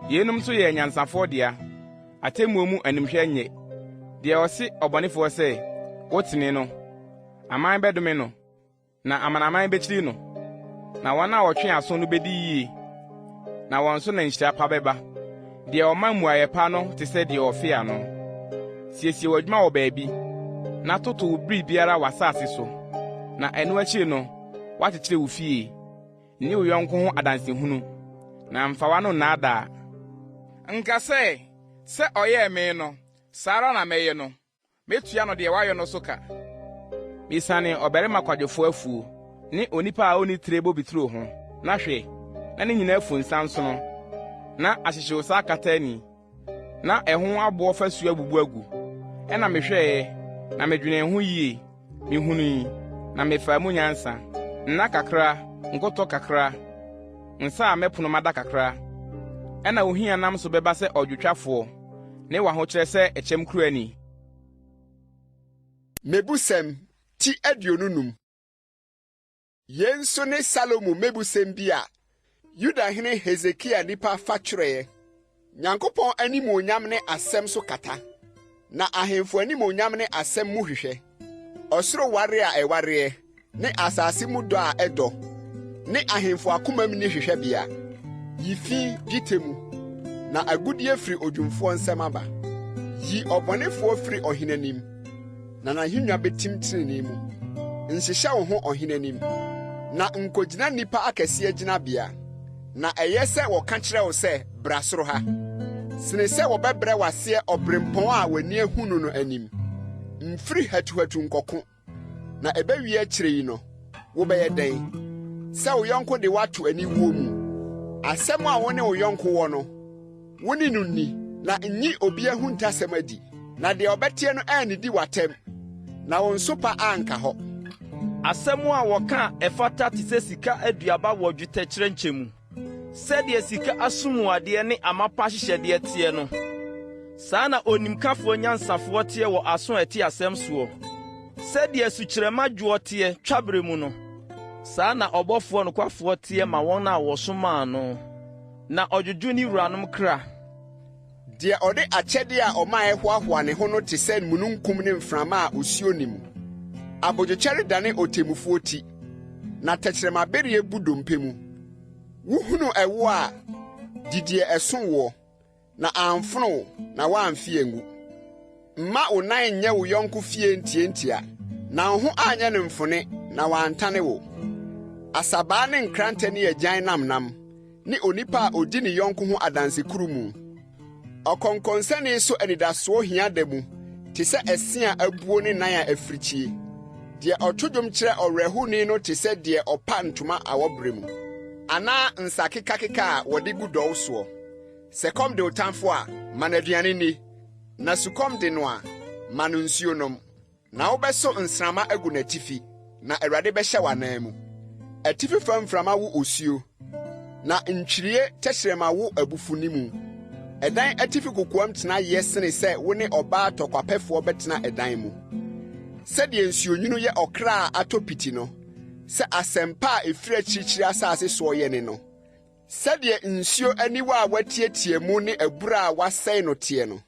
Yeinom nso yɛ anyansafoɔ dea, atemmuo mu animhwɛ nyɛ. Deɛ ɔse ɔbɔnefoɔ sɛ, Wotene no, aman bɛdome no, na amanaman bɛkyiri no. Na wɔn a wɔtwe aso no bɛdi yie, na wɔn so na nhyira pa bɛba. Deɛ ɔma mmuaeɛ pa no te sɛ deɛ ɔfe ano. Siesie w'adwuma wɔ baabi, na toto wo biribiara w'asase so, na ɛno akyiri no, woakyekyere wo fie. Nni wo yɔnko ho adansehunu, na mfa w'ano nnaadaa. Nka sɛ, Sɛ ɔyɛɛ me no, saa ara na mɛyɛ no, metua no deɛ wayɛ no so ka. Mesianee ɔbarima kwadwofo afuo ne onipa a onni tire bobeturo ho, na hwɛ, na ne nyinaa afu nsansono, na ahyehyewosa akata ani. Na ɛho aboɔ fasuo abubu agu. Ɛnna mehwɛeɛ, na medwenee ho yie, mehunui, na mefaa mu nyansa. Nna kakra, nkotɔ kakra, nsa a mɛpono mada kakra. Ɛnna wo hia nam so bɛba sɛ ɔdwotwafoɔ, ne w'ahokyerɛ sɛ ɛkyɛm kurani. Mmebusɛm, ti 25. Yei nso ne Salomo mmebusɛm bi a Yudahene Hesekia nnipa fa twerɛeɛ. Nyankopɔn animuonyam ne asɛm so kata, na ahemfo animuonyam ne asɛm mu hwehwɛ. Ɔsoro ware a ɛwareɛ, ne asase mu dɔ a ɛdɔ, ne ahemfo akomam nni hwehwɛbea. Yi fi dwetɛ mu, na agudeɛ firi odwumfoɔ nsam aba. Yi ɔbɔnefoɔ firi ɔhene anim. na n'ahennwa betim trenee mu. Nhyehyɛ wo ho ɔhene anim, na nkogyina nnipa akɛseɛ gyinabea. Na ɛyɛ sɛ wɔka kyerɛ wo sɛ, Bra soro ha, sene sɛ wɔbɛbrɛ wo aseɛ ɔberempɔn a w'ani ahu no no anim. Mfiri hatuhatu nkɔko, na ɛbɛwie akyire yi no, wobɛyɛ dɛn? Sɛ wo yɔnko de wo ato aniwuo mu. Asɛm a wo ne wo yɔnko wɔ no, Wo ne no nni, na nyi obi ahuntasɛm adi, na deɛ ɔbɛteɛ no annidi w'atɛm, na wo nsopa anka hɔ. Asɛm a wɔka a ɛfata te sɛ sika aduaba wɔ dwetɛ kyerɛnkyɛ mu. Sɛdeɛ sika asomuadeɛ ne amapa ahyehyɛdeɛ teɛ no, Saa na onimkafoɔ nyansafoɔ teɛ wɔ aso a ɛte asɛm soɔ. Sɛdeɛ sukyerɛmma dwoɔ teɛ twaberɛ mu no, saa na ɔbɔfoɔ nokwafoɔ teɛ ma wɔn a wɔsomaa no, na ɔdwodwo ne wuranom kra. Deɛ ɔde akyɛdeɛ a ɔmaeɛ hoahoa ne ho no te sɛ mununkum ne mframa a osuo nni mu. Abodwokyɛre dane ɔtemmufoɔ ti, na tɛkyerɛmabereɛ bu dompe mu. Wohunu ɛwoɔ a, di deɛ ɛso woɔ, na amfono wo na woamfe angu. Mma wo nan nnyɛ wo yɔnko fie ntiantia, na wo ho anyɛ no mfone na wantane wo. Asabaa ne nkrantɛ ne agyan nnamnam ne onipa a odi ne yɔnko ho adansekurumu. Ɔkɔnkɔnsani so anidasoɔ hia da mu te sɛ ɛse a abuo ne nan a afirikyie. Deɛ ɔto dwom kyerɛ ɔwerɛhoni no te sɛ deɛ ɔpa ntoma awɔberɛ mu, anaa nsa kekakeka a wɔde gu dɔw soɔ. Sɛ kɔm de wo tamfo a, ma no aduane nni, na sukɔm de no a, ma no nsuo nnom. Na wobɛso nsramma agu n'atifi, na Awurade bɛhyɛ w'anan mu. Atifi fam mframa wo osuo, na ntwirie tɛkyerɛma wo abufunimu. Ɛdan atifi kokoam tena yɛ sene sɛ wo ne ɔbaa tɔkwapɛfoɔ bɛtena ɛdan mu. Sɛdeɛ nsuonwunu yɛ ɔkra a atɔ piti no, sɛ asɛmpa a ɛfiri akyirikyiri asase soɔ yɛ ne no. Sɛdeɛ nsuo aniwa a wɔatiatia mu ne abura a wɔasɛe no teɛ no,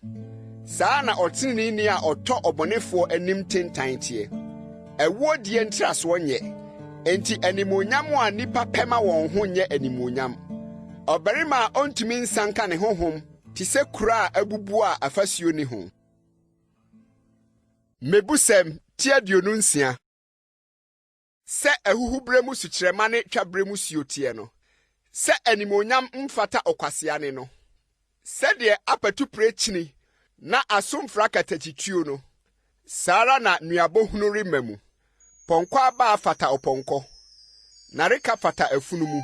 saa ara na ɔteneneeni a ɔtɔ ɔbɔnefoɔ anim ntentan teɛ. Ɛwoɔ die ntrasoɔ nyɛ, enti animuonyam a nnipa pɛ ma wɔn ho nyɛ animuonyam. Ɔbarima a ɔntumi nsanka ne honhom te sɛ kuro a abubuo a afasuo nni ho. Mmebusɛm ti 26. Sɛ ahuhubere mu sukyerɛmma ne twabere mu suo teɛ no, sɛ animuonyam mfata ɔkwasea ne no. Sɛdeɛ apatupire kyini na asomfra katakyi tuo no, saa ara na nnuabɔ hunu remma mu. Pɔnkɔ abaa fata ɔpɔnkɔ, nnareka fata afunumu,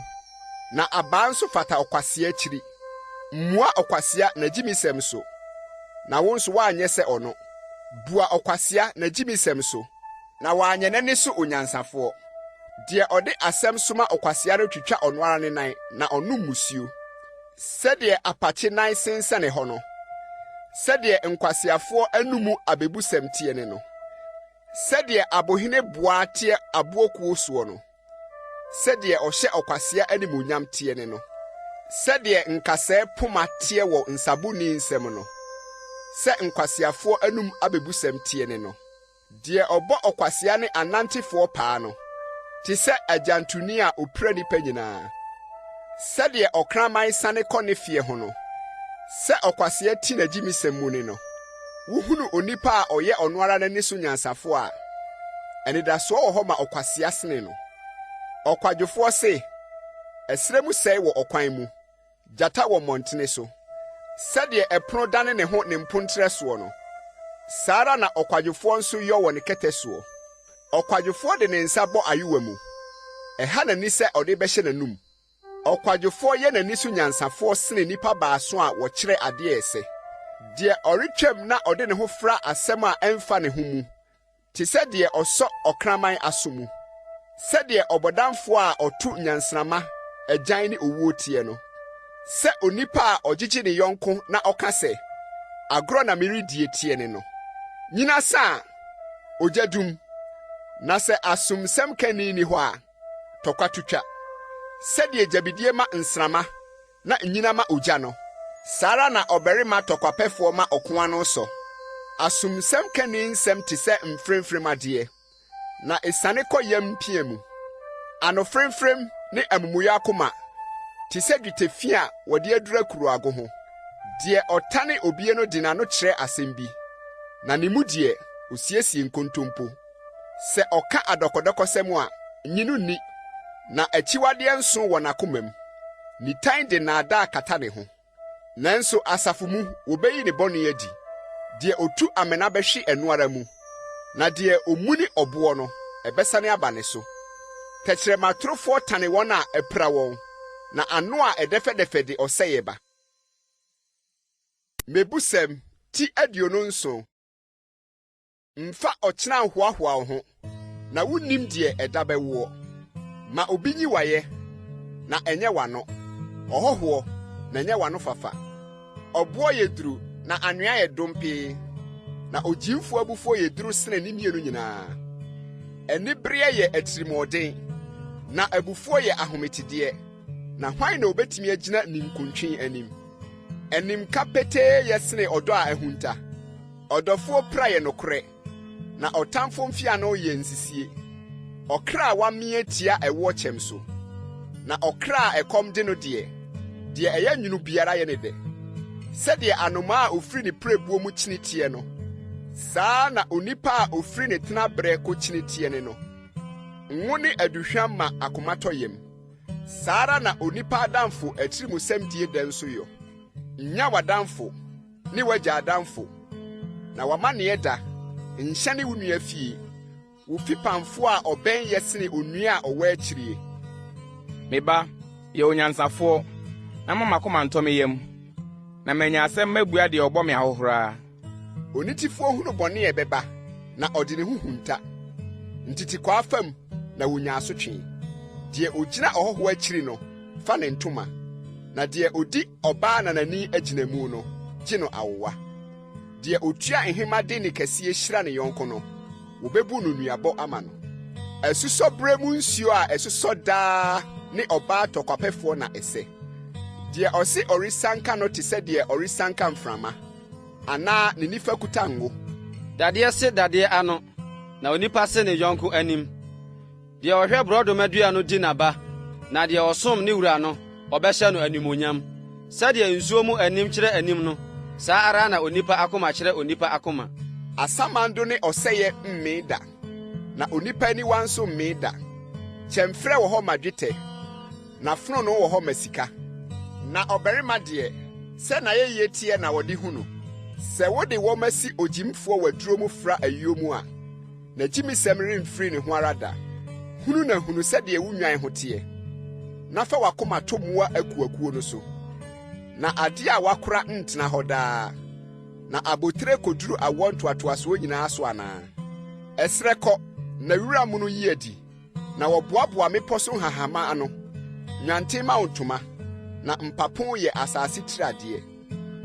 na abaa nso fata ɔkwasea akyiri. Mmua ɔkwasea n'agyimisɛm so, na wo nso woanyɛ sɛ ɔno. Bua ɔkwasea n'agyimisɛm so, Na wanyɛ n'ani so onyansafoɔ. Deɛ ɔde asɛm soma ɔkwasea no twitwa ɔno ara ne nan, na ɔnom mmusuo. Sɛdeɛ apakye nan sensɛne hɔ no, sɛdeɛ nkwaseafoɔ anomu abebusɛm teɛ ne no. Sɛdeɛ abohene boaa teɛ aboɔkuo soɔ no, sɛdeɛ ɔhyɛ ɔkwasea animuonyam teɛ ne no. Sɛdeɛ nkasɛɛ poma teɛ wɔ nsaboni nsam no, sɛ nkwaseafoɔ anom abebusɛm teɛ ne no. Deɛ ɔbɔ ɔkwasea ne anantefoɔ paa no te sɛ agyantoni a ɔpira nnipa nyinaa. Sɛdeɛ ɔkraman sane kɔ ne feɛ ho no, sɛ ɔkwasea ti n'agyimisɛm mu ne no. Wohunu onipa a ɔyɛ ɔno ara n'ani so nyansafoɔ a, anidasoɔ wɔ hɔ ma ɔkwasea sene no. Ɔkwadwofoɔ se, Ɛserɛ mu sɛe wɔ ɔkwan mu. Gyata wɔ mmɔntene so. Sɛdeɛ ɛpono dane ne ho ne mpontrɛ soɔ no, saa ara na ɔkwadwofoɔ nso yɔ wɔ ne kɛtɛ soɔ. Ɔkwadwofoɔ de ne nsa bɔ ayowa mu, ɛha n'ani sɛ ɔde bɛhyɛ n'anom. Ɔkwadwofoɔ yɛ n'ani so nyansafoɔ sene nnipa baason a wɔkyerɛ adeɛ a ɛsɛ. Deɛ ɔretwam na ɔde ne ho fra asɛm a ɛmfa ne ho mu Te sɛ deɛ ɔsɔ ɔkraman aso mu, sɛdeɛ ɔbɔdamfoɔ a ɔto nnyansramma, agyan ne owuo teɛ no, sɛ onipa a ɔgyegye ne yɔnko na ɔka sɛ, Agorɔ na meredie teɛ ne no. Nnyina sa a, ogya dum, na sɛ asomsɛmkani nni hɔ a, tɔkwa to twa. Sɛdeɛ gyabidie ma nsramma na nnyina ma ogya no, saa ara na ɔbarima tɔkwapɛfoɔ ma ɔko ano sɔ. Asomsɛmkani nsɛm te sɛ mfremfrem adeɛ, na esiane kɔ yam mpia mu. Ano fremfrem ne amumuyɛ akoma te sɛ dwetɛ fi a wɔde adura kuruwago ho. Deɛ ɔtane obie no de n'ano kyerɛ asɛm bi, na ne mu deɛ, ɔsiesie nkontompo. Sɛ ɔka adɔkɔdɔkɔsɛm a, nnye no nni, na akyiwadeɛ nso wɔ n'akomam. Nitan de nnaadaa kata ne ho, nanso asafo mu wɔbɛyi ne bɔne adi. Deɛ ɔtu amena bɛhwe ɛno ara mu, na deɛ ɔmuni ɔboɔ no, ɛbɛsane aba ne so. Tɛkyerɛma torofoɔ tane wɔn a apira wɔn, na ano a ɛdɛfɛdɛfɛ de ɔsɛeɛ ba. Mmebusɛm, ti 27. Mfa ɔkyena nhoahoa wo ho, na wunnim deɛ ɛda bɛwoɔ. Ma obi nyi w'ayɛ, na ɛnyɛ w'ano, ɔhɔhoɔ, na ɛnyɛ w'anofafa. Ɔboɔ yɛ duru. na anwea yɛ dompee, na ogyimfo abufuo yɛ duru sene ne mmienu nyinaa. Anibereɛ yɛ atirimuɔden, na abufuo yɛ ahometedeɛ, na hwan na obetumi agyina ninkuntwe anim? Animka petee yɛ sene ɔdɔ a ahunta. Ɔdɔfoɔ pira yɛ nokorɛ, na ɔtamfo mfeano yɛ nsisie. Ɔkra a wamee tia ɛwoɔ kyɛm so, na ɔkra a ɛkɔm de no deɛ, deɛ ɛyɛ nwono biara yɛ no dɛ. Sɛdeɛ anomaa a ofiri ne pirebuo mu kyini teɛ no, saa ara na onipa a ofiri ne tenaberɛ kɔkyini teɛ ne no. Ngo ne aduhwam ma akoma tɔ yam, saa ara na onipa adamfo atirimusɛmdie dɛ nso yɔ. Nnya w'adamfo ne w'agya adamfo, na w'amanneɛ da, nhyɛne wo nua fie. Wo fipamfo a ɔbɛn yɛ sene onua a ɔwɔ akyirie. Me ba, yɛ onyansafoɔ, na ma m'akoma ntɔ me yam, na manya asɛm mabua deɛ ɔbɔ me ahohora. Onitefoɔ hunu bɔne a ɛbɛba, na ɔde ne ho hunta. Ntetekwaa fam na wonya asotwe. Deɛ ɔgyina ɔhɔhoɔ akyiri no fa ne ntoma, na deɛ ɔdi ɔbaa nanani agyinamu no gye no awowa. Deɛ ɔtua nhema de nne kɛseɛ hyira ne yɔnko no, wɔbɛbu no nnuabɔ ama no. Asusɔberɛ mu nsuo a ɛsosɔ daa ne ɔbaa tɔkwapɛfoɔ na ɛsɛ. Deɛ ɔse ɔresianka no te sɛ deɛ ɔresianka mframa, anaa ne nifa kuta ngo. Dadeɛ se dadeɛ ano, na onipa se ne yɔnko anim. Deɛ ɔhwɛ borɔdɔma dua no di n'aba, na deɛ ɔsom ne wura no, ɔbɛhyɛ no animuonyam. Sɛdeɛ nsuo mu anim kyerɛ anim no, saa ara na onipa akoma kyerɛ onipa akoma. Asamando ne ɔsɛeɛ mmee da, na onipa aniwa nso mmee da. Kyɛmferɛ wɔ hɔ ma dwetɛ, na fononoo wɔ hɔ ma sika. Na ɔbarima deɛ, sɛ n'ayɛyie teɛ na wɔde hu no. Sɛ wode wɔma si ogyimfoɔ waduro mu fra ayuo mu a, N'agyimisɛm remfiri ne ho ara da. Hunu na hunu sɛdeɛ wo nnwan ho teɛ, na fa w'akoma to mmoa akuakuo no so. Na adeɛ a wɔakora ntena hɔ daa, na abotire kɔduru awoɔ ntoatoasoɔ nyinaa so anaa? Ɛserɛ kɔ, na wira mono yi adi. Na wɔboaboa mmepɔ so nhahamma ano. Nnwanten ma wo ntoma, na mpapo yɛ asase tiradeɛ.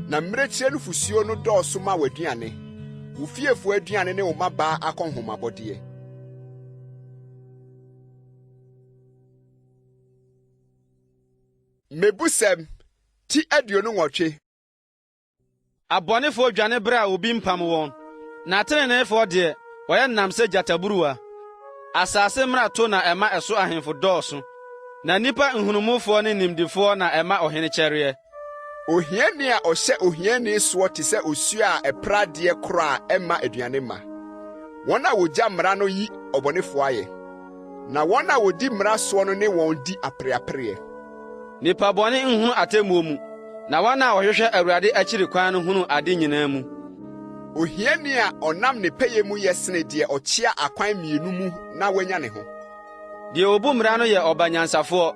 Na mmirekyie nufosuo no dɔɔso ma w'aduane, wo fiefoɔ aduane ne wo mmabaa akɔnhomabɔdeɛ. Mmebusɛm, ti 28. Abɔnefoɔ dwane berɛ a obi mpam wɔn, na ateneneefoɔ deɛ, wɔyɛ nnam sɛ gyataburuwa. Asase mmarato na ɛma ɛso ahemfo dɔɔso, na nnipa nhunumufoɔ ne nimdefoɔ na ɛma ɔhene kyɛreɛ. Ohiani a ɔhyɛ ohiani soɔ te sɛ osuo a ɛpra adeɛ korɔ a ɛmma aduane mma. Wɔn a wɔgya mmara no yi ɔbɔnefoɔ ayɛ, na wɔn a wɔdi mmara soɔ no ne wɔn di apereapereɛ. Nnipa bɔne nhunu atemmuo mu, na wɔn a wɔhwehwɛ Awurade akyiri kwan no hunu ade nyinaa mu. Ohiani a ɔnam ne pɛyɛ mu yɛ sene deɛ ɔkyea akwan mmienu mu na wanya ne ho. Deɛ ɔbu mmara no yɛ ɔba nyansafoɔ,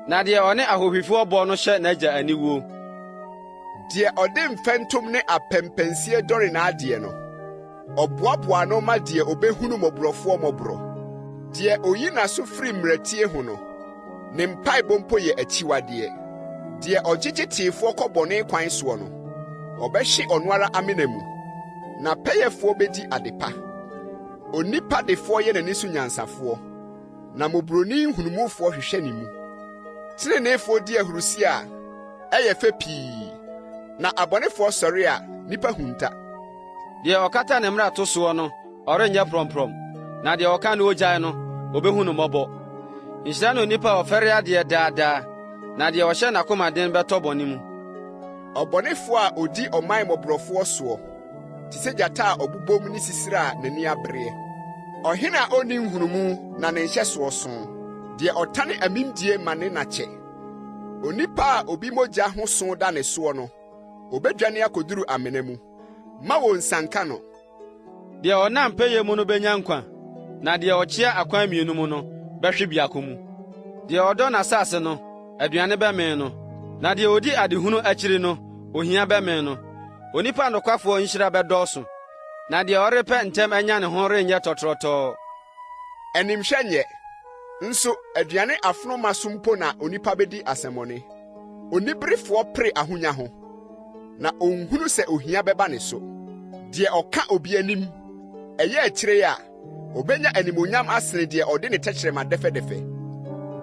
na deɛ ɔne ahohwifoɔ bɔ no hyɛ n'agya aniwuo. Deɛ ɔde mfɛntom ne apɛmpɛnsie dɔre n'adeɛ no, ɔboaboa ano ma deɛ ɔbɛhunu mmɔborɔfoɔ mmɔborɔ. Deɛ ɔyi n'aso firi mmaratie ho no, ne mpaebɔ mpo yɛ akyiwadeɛ. Deɛ ɔgyegye teefoɔ kɔ bɔne kwan soɔ no, ɔbɛhwe ɔno ara amena mu, na pɛyɛfoɔ bɛdi adepa. Onipa defoɔ yɛ n'ani so nyansafoɔ, na mmɔborɔni nhunumufoɔ hwehwɛ ne mu. Teneneefoɔ di ahurisie a, ɛyɛ fɛ pii, na abɔnefoɔ sɔre a, nnipa hunta. Deɛ ɔkata ne mmarato soɔ no, ɔrenyɛ prɔmprɔm, na deɛ ɔka na ogyae no, obehu no mmɔbɔ. Nhyira ne onipa a ɔfɛre adeɛ daa daa, na deɛ ɔhyɛ n'akoma den bɛtɔ bɔne mu. Ɔbɔnefoɔ a ɔdi ɔman mmɔborɔfoɔ soɔ te sɛ gyata a ɔbobom ne sisire a n'ani abereɛ. Ɔhene a ɔnni nhunumu na ne nhyɛsoɔ so, deɛ ɔtane amimdie ma ne nna kyɛ. Onipa a obi mogya ho sõ da ne soɔ no, obedwane akoduru amena mu. Mma wonnsianka no. Deɛ ɔnam pɛyɛ mu no benya nkwa, na deɛ ɔkyea akwan mmienu mu no bɛhwe biako mu. Deɛ ɔdɔ n'asase no, aduane bɛmee no, na deɛ odi adehunu akyiri no, ohia bɛmee no. Onipa nokwafoɔ nhyira bɛdɔɔso, na deɛ ɔrepɛ ntɛm anya ne ho renyɛ tɔtorɔtɔɔ. Animhwɛ nyɛ, nso aduane afonoma so mpo na onipa bedi asɛmmɔne. Oniberefoɔ pere ahonya ho. Na onhunu sɛ ohia bɛba ne so. Deɛ ɔka obi anim, ɛyɛ akyire yi a, obenya animuonyam asene deɛ ɔde ne tɛkyerɛma dɛfɛdɛfɛ.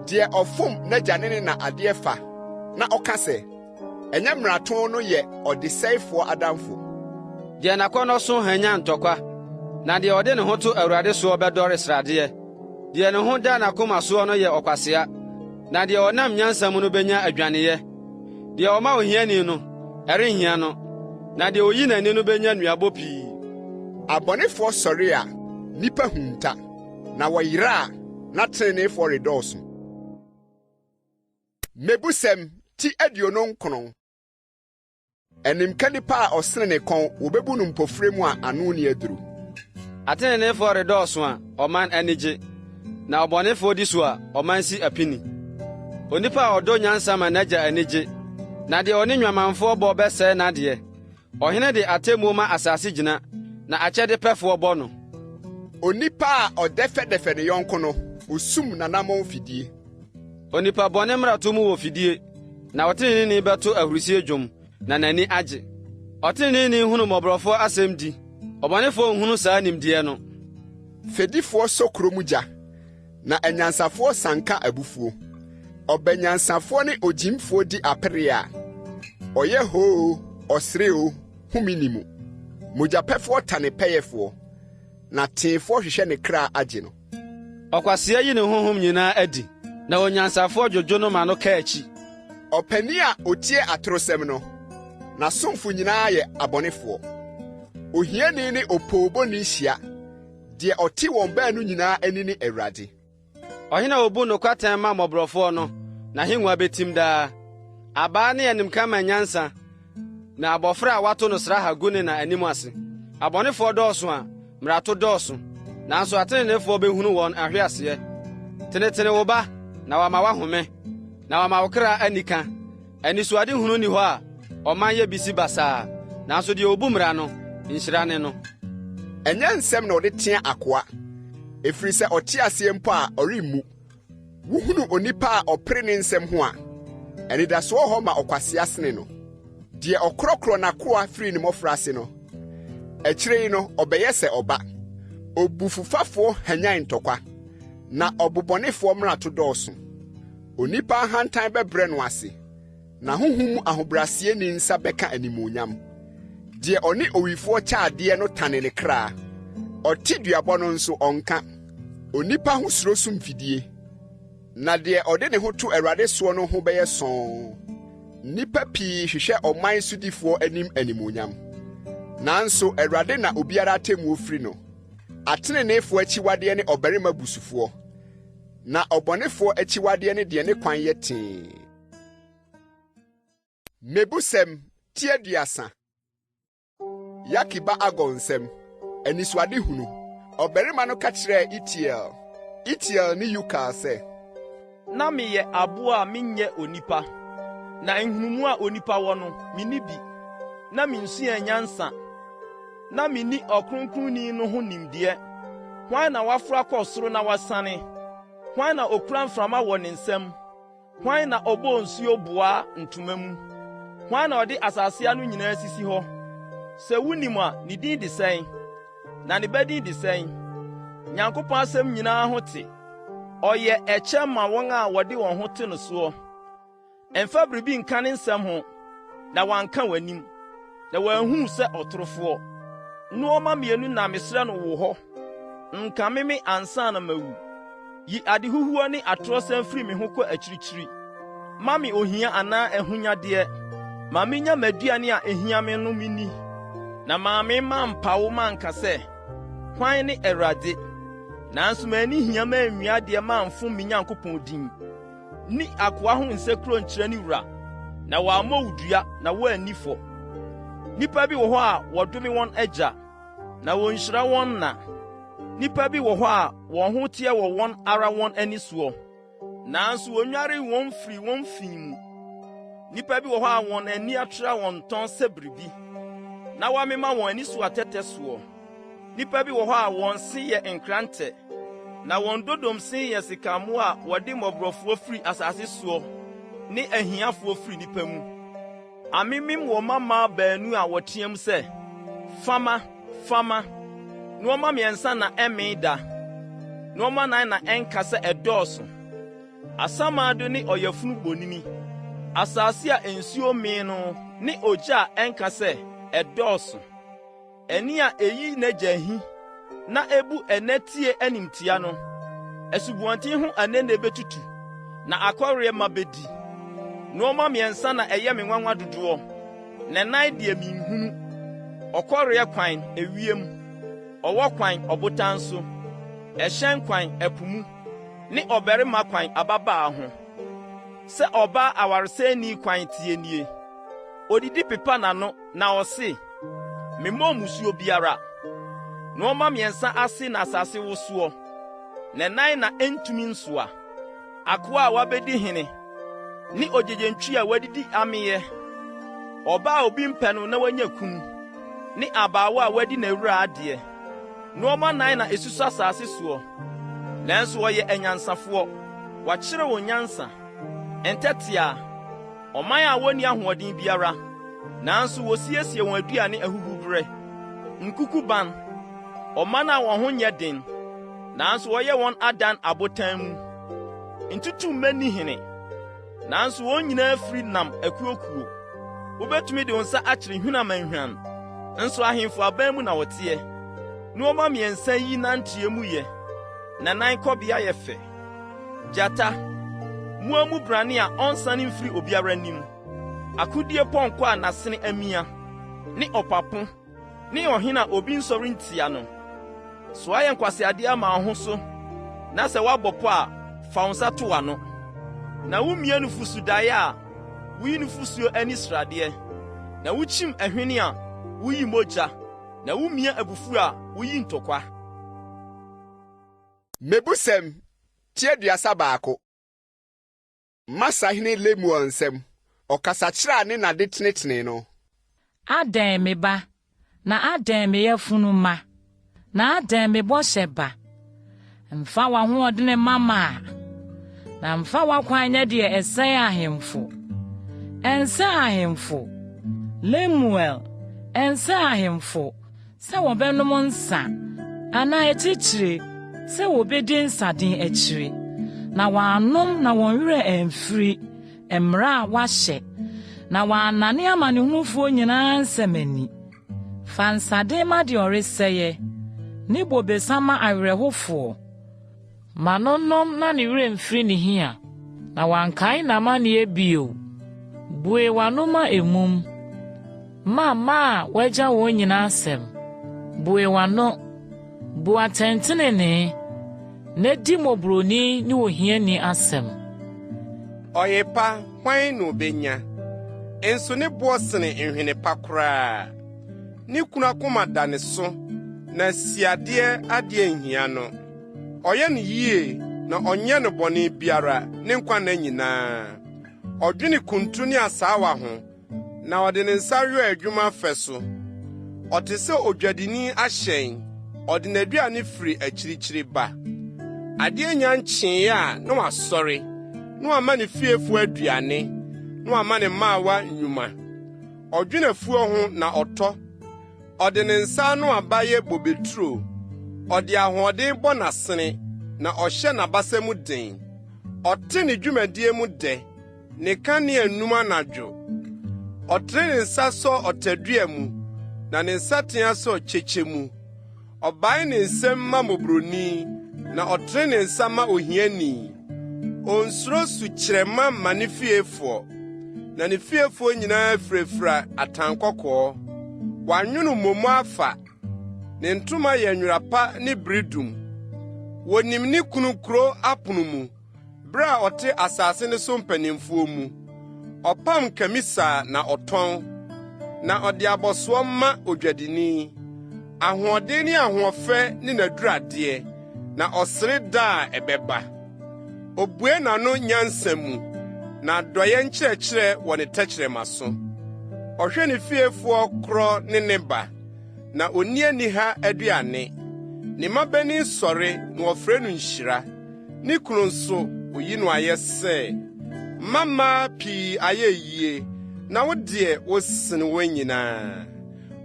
Deɛ ɔfom n'agya ne ne na adeɛ fa na ɔka sɛ, Ɛnyɛ mmarato no yɛ ɔdesɛefoɔ adamfo. Deɛ n'akɔnnɔ so hwanyan ntɔkwa, na deɛ ɔde ne ho to Awurade soɔ bɛdɔre sradeɛ. Deɛ ne ho da n'akoma soɔ no yɛ ɔkwasea, na deɛ ɔnam nyansa mu no benya adwaneyɛ. Deɛ ɔma ohiani no, ɛrenhia no, na deɛ oyi n'ani no benya nnuabɔ pii. Abɔnefoɔ sɔre a, nnipa hunta, na wɔyera a, na teneneefoɔ redɔɔso. Mmebusɛm ti 29. Animka nipa a ɔsene ne kɔn, wobebu no mpofirem a ano nni aduru. Ateneneefoɔ redɔɔso a, ɔman ani gye, na ɔbɔnefoɔ di so a, ɔman si apini. Onipa a ɔdɔ nyansa ma n'agya ani gye, na deɛ ɔne nnwamanfoɔ bɔ bɛsɛe n'adeɛ. Ɔhene de atemmuo ma asase gyina, na akyɛde pɛfoɔ bɔ no. Onipa a ɔdɛfɛdɛfɛ ne yɔnko no, osum n'anammɔn fidie. Onipa bɔne mmarato mu wɔ fidie, na ɔteneneeni bɛto ahurisie dwom, na n'ani agye. Ɔteneneeni hunu mmɔborɔfoɔ asɛm di, ɔbɔnefoɔ nhunu saa nimdeɛ no. Fɛdifoɔ sɔ kuro mu gya, na anyansafoɔ sanka abufuo. Ɔba nyansafoɔ ne ogyimfoɔ di apereɛ a, ɔyɛ hoo, ɔsere oo, home nni mu. Mogyapɛfoɔ tane pɛyɛfoɔ, na teefoɔ hwehwɛ ne kra agye no. Ɔkwasea yi ne honhom nyinaa adi, na onyansafoɔ dwodwo no ma no ka akyi. Ɔpanin a otie atorosɛm no, n'asomfo nyinaa yɛ abɔnefoɔ. Ohiani ne opoobɔni hyia, deɛ ɔte wɔn baanu nyinaa ani ne Awurade. Ɔhene a obu nokwatɛn ma mmɔborɔfoɔ no, n'ahengua betim daa. Abaa ne animka ma nyansa, na abɔfra a wɔato no sraha gu ne na anim ase. Abɔnefoɔ dɔɔso a, mmarato dɔɔso, nanso ateneneefoɔ bɛhunu wɔn ahweaseɛ. Tenetene wo ba, na wama woahome, na wama wo kra anika. Anisoadehunu nni hɔ a, ɔman yɛ bisi basaa, nanso deɛ ɔbu mmara no, nhyira ne no. Ɛnyɛ nsɛm na ɔde tea akoa, ɛfiri sɛ ɔte aseɛ mpo a, ɔremmu. Wuhunu onipa a ɔpere ne nsɛm ho a, anidaso wɔ hɔ ma ɔkwasea sene no. Deɛ ɔkorɔkorɔ n'akoa firi ne mmɔfraase no, akyire yi no ɔbɛyɛ sɛ ɔba. Obufufafoɔ hwanyan ntɔkwa, na ɔbobɔnefoɔ mmarato dɔɔso. Onipa ahantan bɛbrɛ no ase, Na honhom mu ahobrɛaseɛni nsa bɛka animuonyam. Deɛ ɔne owifoɔ kyɛ adeɛ no tane ne kra, ɔte duabɔ no nso, ɔnka. Onipa ho suro sum fidie, na deɛ ɔde ne ho to Awurade soɔ no ho bɛyɛ sɔnn. Nnipa pii hwehwɛ ɔman sodifoɔ anim animuonyam, nanso Awurade na obiara atemmuo firi no. Ateneneefoɔ akyiwadeɛ ne ɔbarima busufoɔ, na ɔbɔnefoɔ akyiwadeɛ ne deɛ ne kwan yɛ tee. Mmebusɛm ti 30. Yake ba Agur nsɛm. Anisoadehunu. Ɔbarima no ka kyerɛɛ Itiel, Itiel ne Yukal sɛ. Na meyɛ aboa a menyɛ onipa, na nhunumu a onipa wɔ no, minni bi. Na minsuaa nyansa, na minni Ɔkronkronni no ho nimdeɛ. Hwan na waforo akɔ soro na wasiane? Hwan na okura mframa wɔ ne nsam? Hwan na ɔbɔɔ nsuo boaa ntoma mu? Hwan na ɔde asase ano nyinaa sisi hɔ? Sɛ wunim a, ne din de sɛn? Na ne ba din de sɛn? Nyankopɔn asɛm nyinaa ho te. Ɔyɛ ɛkyɛm ma wɔn a wɔde wɔn ho to no soɔ. Mfa biribi nka ne nsɛm ho, na wanka w'anim, na wanhu wo sɛ ɔtorofoɔ. Nnoɔma mmienu na mesrɛ no wo hɔ, nkame me ansa na mawu. Yi adehuhuo ne atorɔsɛm firi me ho kɔ akyirikyiri. Mma me ohia anaa ahonyadeɛ. Ma mennya m'aduane a ehia me no minni, na mammee mampa wo manka sɛ, 'Hwan ne Awurade? Nanso manni hia manwia adeɛ mamfom me Nyankopɔn din. Nni akoa ho nsekuro nkyerɛ ne wura, na wammɔ wo dua na woanni fɔ. Nnipa bi wɔ hɔ a wɔdome wɔn agya, na wonhyira wɔn na. Nnipa bi wɔ hɔ a wɔn ho teɛ wɔ wɔn ara wɔn ani soɔ, nanso wonnwaree wɔn mfirii wɔn fi mu. Nnipa bi wɔ hɔ a wɔn ani atra wɔn ntɔn sɛ biribi, na wɔamema wɔn ani so atɛtɛ soɔ. Nnipa bi wɔ hɔ a wɔn se yɛ nkrantɛ, na wɔn dodom se yɛ sekammoa a wɔde mmɔborɔfoɔ firi asase soɔ ne ahiafoɔ firi nnipa mu. Amemem wɔ mmammaa baanu a wɔteɛm sɛ, Fama! Fama! Nneɛma mmiɛnsa na ɛmmee da, nneɛma nnan na ɛnka sɛ ɛdɔɔso: Asamando ne ɔyafunu bonini, asase a nsuo mmee no ne ogya a ɛnka sɛ, Ɛdɔɔso. Ani a eyi n'agya ahi na ebu ɛnɛ tie animtia no, asubɔnten ho anene betutu, na akɔreɛ mma bedi. Nneɛma mmiɛnsa na ɛyɛ me nwanwa dodoɔ, na nnan deɛ minhunu: ɔkɔreɛ kwan, ewiem, ɔwɔ kwan, ɔbotan so, ɛhyɛn kwan, ɛpo mu, ne ɔbarima kwan, ababaa ho. Sɛ ɔbaa awaresɛeni kwan teɛ nie: Odidi pepa n'ano na ɔse, Memmɔɔ mmusuo biara. Nnoɔma mmiɛnsa ase na asase wosoɔ, na ɛnan na ɛntumi nsoa: akoa a wabɛdi hene, ne ogyegyentwie a wadidi ameeɛ, ɔbaa a obi mpɛ no na wanya kunu, ne abaawa a wadi n'awuraa adeɛ. Nnoɔma nnan na ɛsusu asase soɔ, nanso wɔyɛ anyansafoɔ, wɔakyerɛ wɔn nyansa. Ntɛtea, Ɔman a wonni ahoɔden biara, nanso wosiesie wɔn aduane ahuhuberɛ. Nkukuban, ɔman a wɔn ho nyɛ den, nanso wɔyɛ wɔn adan abotan mu. Ntutummɛ nni hene, nanso wɔn nyinaa firi nam akuokuo. Wobetumi de wo nsa akyere hwinamanhwan, nso ahemfo aban mu na wɔteɛ. Nneɛma mmiɛnsa yi nanteɛ mu yɛ, na nan kɔbea yɛ fɛ. Gyata, mmoa mu brane a ɔnsane mfiri obiara anim, akodie pɔnkɔ a n'asene amia, ne ɔpapo, ne ɔhene a obi nsɔre ntia no. So woayɛ nkwaseadeɛ ama wo ho so, na sɛ woabɔ pɔ a, fa wo nsa to w'ano. Na wumia nufusu daeɛ a, wuyi nufusuo ani sradeɛ, na wukyim ɛhwene a, wuyi mogya, na wumia abufuo a, wuyi ntɔkwa. Mmebusɛm ti 31. Masahene Lemuel nsɛm, ɔkasakyerɛ a ne na de tenetenee no. Adɛn, me ba, na adɛn, me yafunu mma, na adɛn, me bɔhyɛ ba? Mfa w'ahoɔdene mma mmaa, na mfa w'akwan nyɛ deɛ ɛsɛe ahemfo. Ɛnsɛ ahemfo, Lemuel, ɛnsɛ ahemfo. Sɛ wɔbɛnom nsa, anaa atitire sɛ wɔbɛdi nsaden akyiri, na wɔannom na wɔn werɛ amfiri mmara a wɔahyɛ, na wɔannane amanehunufoɔ nyinaa nsɛm ani. Fa nsaden ma deɛ ɔresɛeɛ, ne bobesa ma awerɛhofoɔ. Ma no nnom na ne werɛ mfiri ne hia, na wankae n'amanneɛ bio. Bue w'ano ma emum, ma mma a wɔagya wɔn nyinaa asɛm. Bue w'ano, bu atɛntenenee, na di mmɔborɔni ne ohiani asɛm. Ɔyepa, hwan na obenya? Nso ne boɔ sene nhwene pa koraa. Ne kunu akoma da ne so, na siadeɛ adeɛ nhia no. Ɔyɛ no yie na ɔnyɛ no bɔne biara ne nkwa nna nyinaa. Ɔdwene kuntu ne asaawa ho, na ɔde ne nsa yɔ adwuma fɛ so. Ɔte sɛ odwadini ahyɛn, ɔde n'aduane firi akyirikyiri ba. Adeɛ nnya nkyeeɛ a na wasɔre, na wama ne fiefoɔ aduane, na wama ne mmaawa nnwuma. Ɔdwene afuo ho na ɔtɔ, Ɔde ne nsa ano aba yɛ bobeturo. Ɔde ahoɔden bɔ n'asene, na ɔhyɛ n'abasa mu den. Ɔte ne dwumadie mu dɛ, ne kanea nnum anadwo. Ɔtene ne nsa sɔ ɔtadua mu, na ne nsateaa sɔ kyekye mu. Ɔbae ne nsam ma mmɔborɔni, na ɔtene ne nsa ma ohiani. Onsuro sukyerɛmma ma ne fiefoɔ, na ne fiefoɔ nyinaa firafira atankɔkɔɔ. Wanwono mmom afa, ne ntoma yɛ nwera pa ne beredum. Wonim ne kunu kuro apono mu. Bere a ɔte asase no so mpanimfoɔ mu, ɔpam kamisaa na ɔtɔn, na ɔde abɔsoɔ ma odwadini. Ahoɔden ne ahoɔfɛ ne n'aduradeɛ, na ɔsere da a ɛbɛba. Obue n'ano nyansa mu, na adɔeɛ nkyerɛkyerɛ wɔ ne tɛkyerɛma so. Ɔhwɛ ne fiefoɔ korɔ ne ne ba, na onni aniha aduane. Ne mmabanin sɔre na wɔfrɛ no nhyira. Ne kunu nso, oyi no ayɛ sɛ, Mmammaa pii ayɛ yie, na wo deɛ wosene wɔn nyinaa.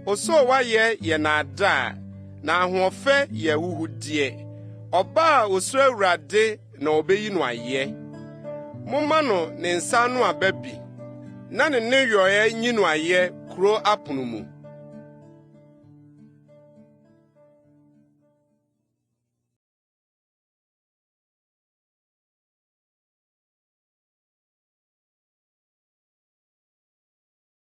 Osoowayɛ yɛ nnaadaa, na ahoɔfɛ yɛ ahuhudeɛ. Ɔbaa a osuro Awurade na obeyi no ayɛ. Momma no ne nsa ano aba bi, na ne nneyɔe nyi no ayɛ kurow apon mu.